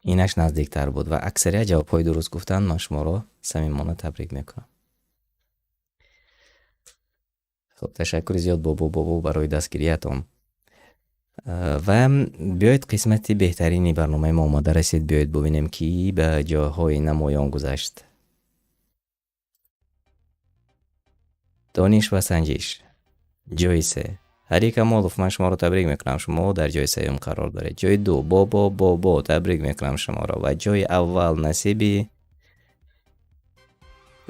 Инаш наздиктар буд ва аксарият ҷавобҳои дуруст гуфтанд. Ман шуморо самимона табрик мекунам. Хуб, ташаккури зиёд, Бобо, Бобо, барои дастгириятон. Ва биёед, қисмати беҳтарини барномаи мо омода расид. Биёед бубинем, ки ба ҷойҳои намоён гузашт. Дониш ва санҷиш ҷои се. Ҳари Камолов, ман шуморо табрик мекунам, шумо дар ҷои сеюм қарор доред. Ҷои ду Бобо, Бобо, табрик мекунам шуморо. Ва ҷои аввал насиби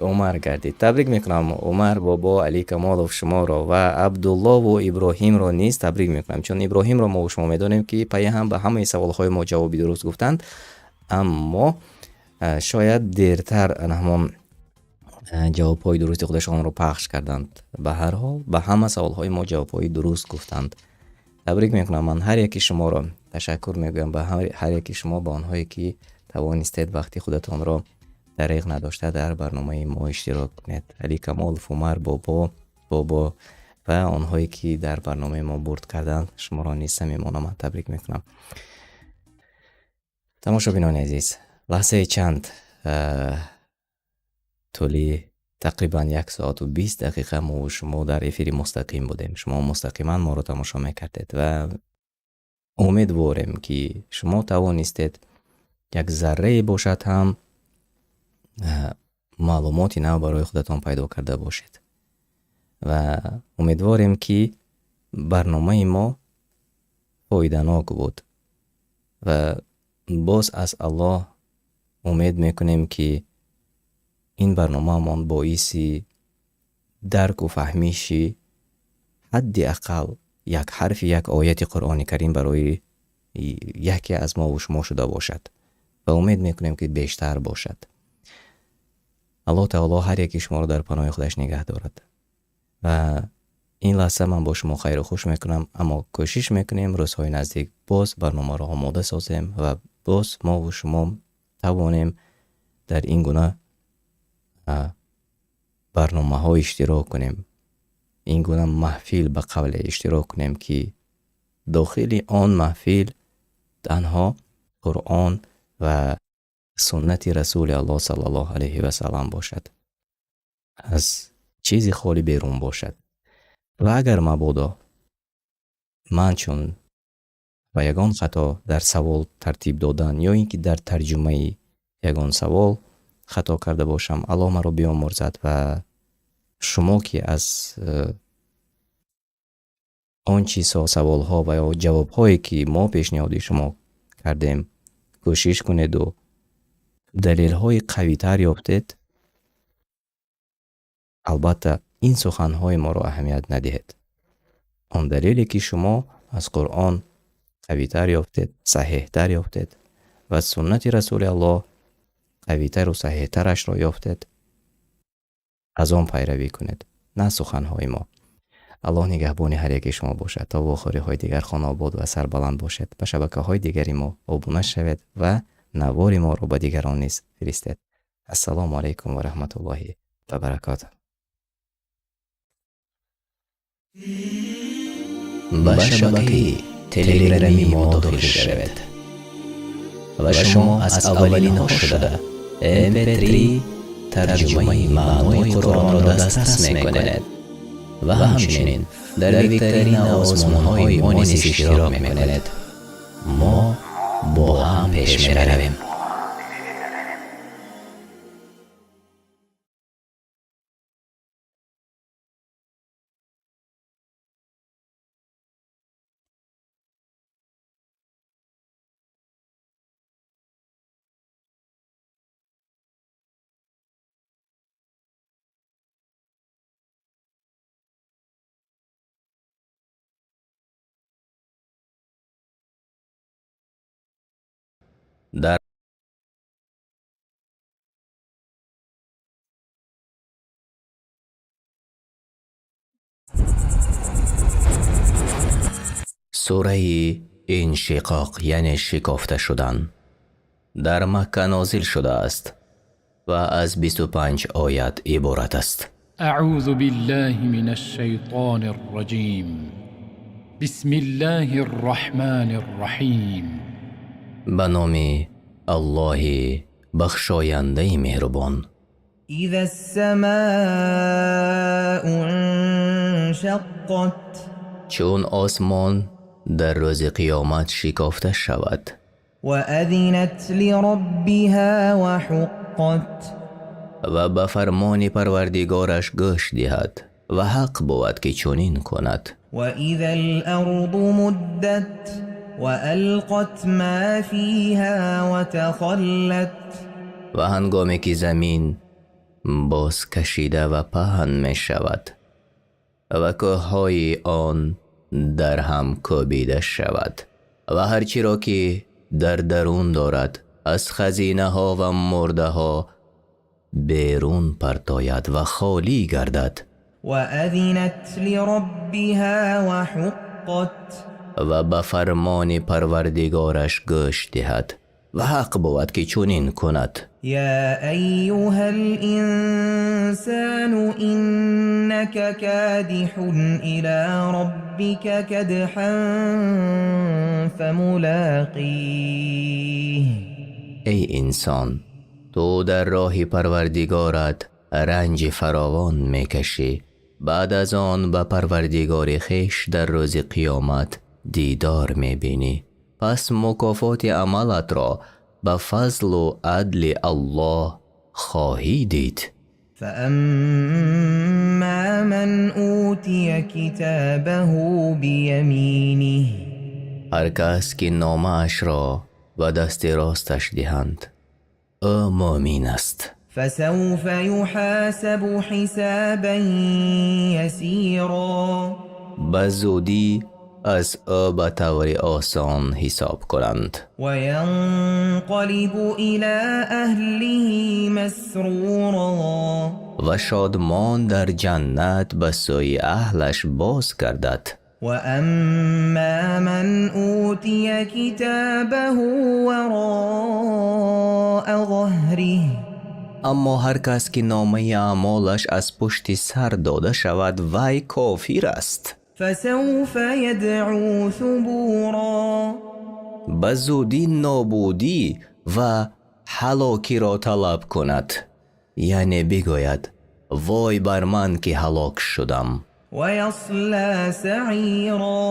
Умар гардид. Табрик мекунам, Умар, Бобо, Али Камолов, шуморо ва Абдуллову Иброҳимро низ табрик мекунам, чун Иброҳимро мо шумо медонем, ки пайҳам ба ҳамаи саволҳои мо ҷавоби дуруст гуфтанд, аммо шояд дертар ҳамон ҷавобҳои дурусти худашонро пахш карданд. Ба ҳар ҳол, ба ҳама саволҳои мо ҷавобҳои дуруст гуфтанд. Табрик мекунам ман ҳар яки шуморо. Ташаккур мегӯям ба ҳар яки шумо, ба онҳое ки тавонистед вақти худатонро дариғ надошта дар барномаи мо иштирок кунед. Али Камолов, Умар, Бобо, Бобо ва онҳое ки дар барномаи мо бурд карданд, шуморо низ самимона ман табрик мекунам. Тамошобинони азиз, лаҳзаи чанд, тӯли тақрибан 1 соату 20 дақиқа мо шумо дар эфири мустақим будем. Шумо мустақиман моро тамошо мекардед ва умедворем, ки шумо тавонистед як заррае бошад ҳам маълумоти нав барои худатон пайдо карда бошед ва умедворем, ки барномаи мо фоиданок буд ва боз аз Аллоҳ умед мекунем, ки ин барномаамон боиси дарку фаҳмиши ҳадди ақал як ҳарфи як ояти Қуръони Карим барои яке аз мову шумо шуда бошад ва умед мекунем, ки бештар бошад. Аллоҳ таоло ҳар яки шуморо дар паноҳи худаш нигаҳ дорад ва ин лаҳза ман бо шумо хайру хуш мекунам, аммо кӯшиш мекунем рӯзҳои наздик боз барномаро омода созем ва боз мову шумо тавонем дар ин гуна барномаҳо иштирок кунем, ин гуна маҳфил ба қавле иштирок кунем, ки дохили он маҳфил танҳо Қуръон ва суннати Расули Аллоҳ саллаллоҳу алайҳи васаллам бошад, аз чизи холӣ берун бошад. Ва агар мабодо ман чун ба ягон хато дар савол тартиб додан ё ин ки дар тарҷумаи ягон савол хато карда бошам, Аллоҳ маро биомӯрзад ва шумо ки аз он чизҳо, саволҳо ва ё ҷавобҳое ки мо пешниҳоди шумо кардем, кӯшиш кунеду далелҳои қавитар ёфтед, албатта ин суханҳои моро аҳамият надиҳед. Он далеле ки шумо аз Қуръон қавитар ёфтед, саҳеҳтар ёфтед ва суннати Расули Аллоҳ қавитару саҳеҳтарашро ёфтед, аз он пайравӣ кунед, на суханҳои мо. Аллоҳ нигаҳбони ҳар яке шумо бошад. То вохӯриҳои дигар хонаобод ва сарбаланд бошед. Ба шабакаҳои дигари мо обуна шавед ва навори моро ба дигарон низ фиристед. Ассалому алайкум ва раҳматуллоҳи ва баракотуҳ. Ба шабакаи телеграмии мо дохил шавед ва шумо аз аввалинҳо шуда mp3 тарҷумаи маънои Қуръонро дастрас мекунед ва ҳамчунин дар викторина озмунҳои мо низ иштирок мекунед. Мо бо ҳам пеш меравем. Дар сураи Иншиқоқ, яъне шикофта шудан, дар Макка нозил шудааст ва аз 25 оят иборат аст. أعوذ بالله من الشيطان الرجيم. بسم الله الرحمن الرحيم. Ба номи Аллоҳи бахшояндаи меҳрубон. إذا السماء انشقت Чун осмон дар рӯзи қиёмат шикофта шавад وأذنت لربها وحقت ва ба фармони Парвардигораш гӯш диҳад ва ҳақ бувад ки чунин кунад. وإذا الأرض مدت وألقت ما فيها وتخلت Ва ҳангоме ки замин боз кашида ва паҳн мешавад ва кӯҳҳои он дар ҳам кӯбида шавад ва ҳар чиро ки дар дарун дорад аз хазинаҳо ва мурдаҳо берун партояд ва холӣ гардад. وأذنت لربها وحقت Ва ба фармони Парвардигораш гӯш диҳад ва ҳақ бувад ки чунин кунад. يا أيها الإنسان إنك كادح إلى ربك كدحا فملاقيه. Эй инсон, ту дар роҳи Парвардигорат ранҷи фаровон мекашӣ, баъд аз он ба Парвардигори хеш дар рӯзи қиёмат дидор мебинӣ, пас мукофоти амалатро ба фазлу адли Аллоҳ хоҳӣ дид. فأما من أوتي كتابه بيمينه Ҳар кас ки номаашро ба дасти росташ диҳанд, ӯ мӯмин аст. فسوف يحاسب حسابا يسيرا Ба зудӣ аз ӯ ба таври осон ҳисоб кунанд. وينقلب إلى أهله مسرورا Ва шодмон дар ҷаннат ба сӯи аҳлаш боз гардад. وأما من أوتي كتابه وراء ظهره Аммо ҳар кас ки номаи аъмолаш аз пушти сар дода шавад, вай кофир аст. فسوف يدعو ثبورا Ба зудӣ нобудӣ ва Ҳалокиро талаб кунад, яъне бигӯяд: вой бар ман, ки ҳалок шудам. ويصلى سعيرا.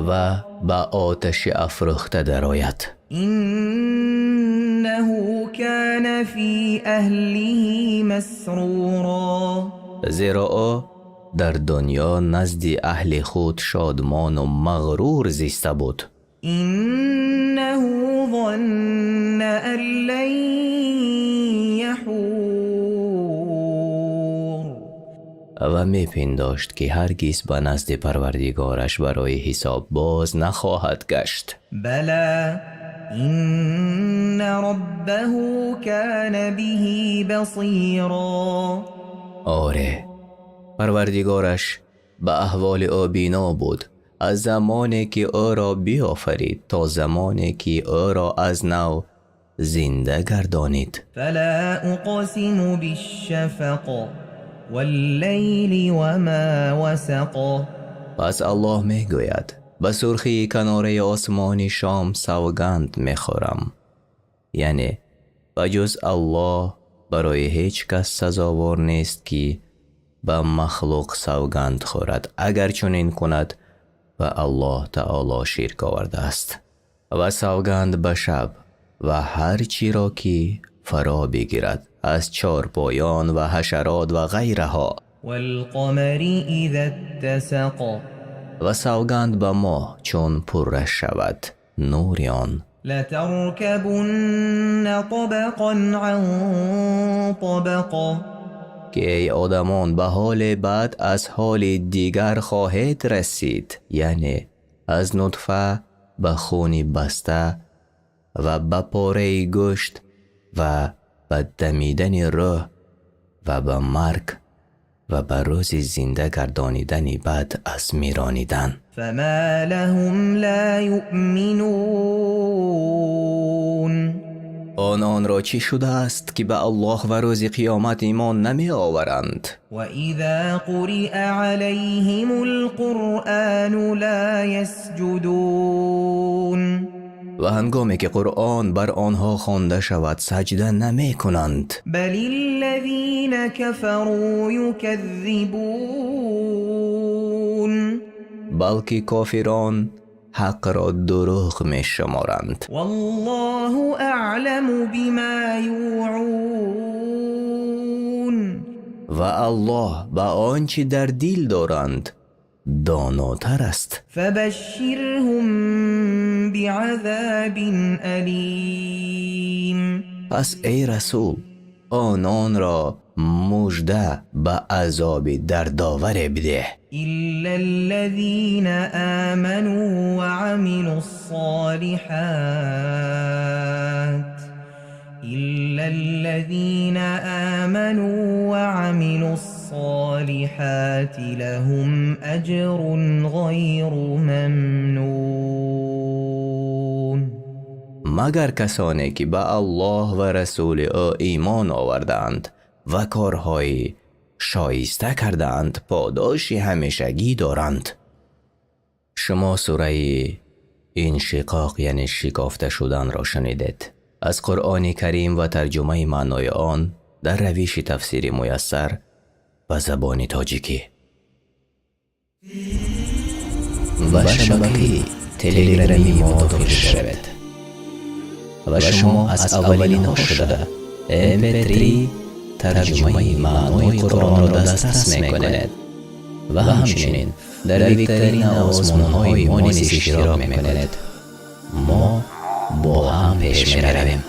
Ва ба оташи афрӯхта дарояд. إنه كان في أهله مسرورا. Зеро ӯ дар дунё назди аҳли худ шодмону мағрур зиста буд. إنه ظن أن لن يحور. Ва мепиндошт, ки ҳаргиз ба назди Парвардигораш барои ҳисоб боз нахоҳад гашт. بلى إن ربه كان به بصيرا. Оре, Парвардигораш ба аҳволи ӯ бино буд, аз замоне ки ӯро биёфарид то замоне ки ӯро аз нав зинда гардонид. فلا أقسم بالشفق والليل وما وسق. Пас Аллоҳ мегӯяд: ба сурхии канораи осмони шом савганд мехӯрам, яъне ба ҷуз Аллоҳ барои ҳеҷ кас сазовор нест, ки ба махлуқ савганд хӯрад. Агар чунин кунад, ба Аллоҳ таоло ширк овардааст. Ва савганд ба шаб ва ҳар чиро, ки фаро бигирад аз чорпоён ва ҳашарот ва ғайраҳо. والقمر إذا اتسق. Ва савганд ба моҳ, чун пурра шавад нури он. لتركبن طبقا عن طبق. Ки эй одамон, ба ҳоле баъд аз ҳоли дигар хоҳед расид, яъне аз нутфа ба хуни баста ва ба пораи гӯшт ва ба дамидани рӯҳ ва ба марг ва ба рӯзи зинда гардонидани баъд аз миронидан. فما لهم لا يؤمنون. Ононро чӣ шудааст, ки ба Аллоҳ ва рӯзи қиёмат имон намеоваранд? وإذا قرئ عليهم القرآن لا يسجدون. Ва ҳангоме ки Қуръон бар онҳо хонда шавад, саҷда намекунанд. بل الذين كفروا يكذبون. Балки кофирон ҳақро дурӯғ мешуморанд. والله أعلم بما يوعون. Ва Аллоҳ ба он чӣ дар дил доранд донотар аст. فبشرهم بعذاب أليم. Пас эй расул, ононро мужда ба азоби дардоваре бидеҳ. إلا الذين آمنوا وعملوا الصالحات إلا الذين آمنوا وعملوا الصالحات لهم أجر غير ممنون. Магар касоне, ки ба Аллоҳ ва расули ӯ имон овардаанд ва корҳои шоиста кардаанд, подоши ҳамешагӣ доранд. Шумо сураи Иншиқоқ, яъне шикофта шуданро шунидед, аз Қуръони Карим ва тарҷумаи маънои он дар равиши тафсири Муяссар ба забони тоҷикӣ. Ба шабакаи телеграми мо дохил шавед ва шумо аз аввалинҳо шуда mp3 тарҷумаи маънои Қуръонро дастрас мекунед ва ҳамчунин дар викторина озмунҳои мо низ иштирок мекунед. Мо бо ҳам пеш меравем.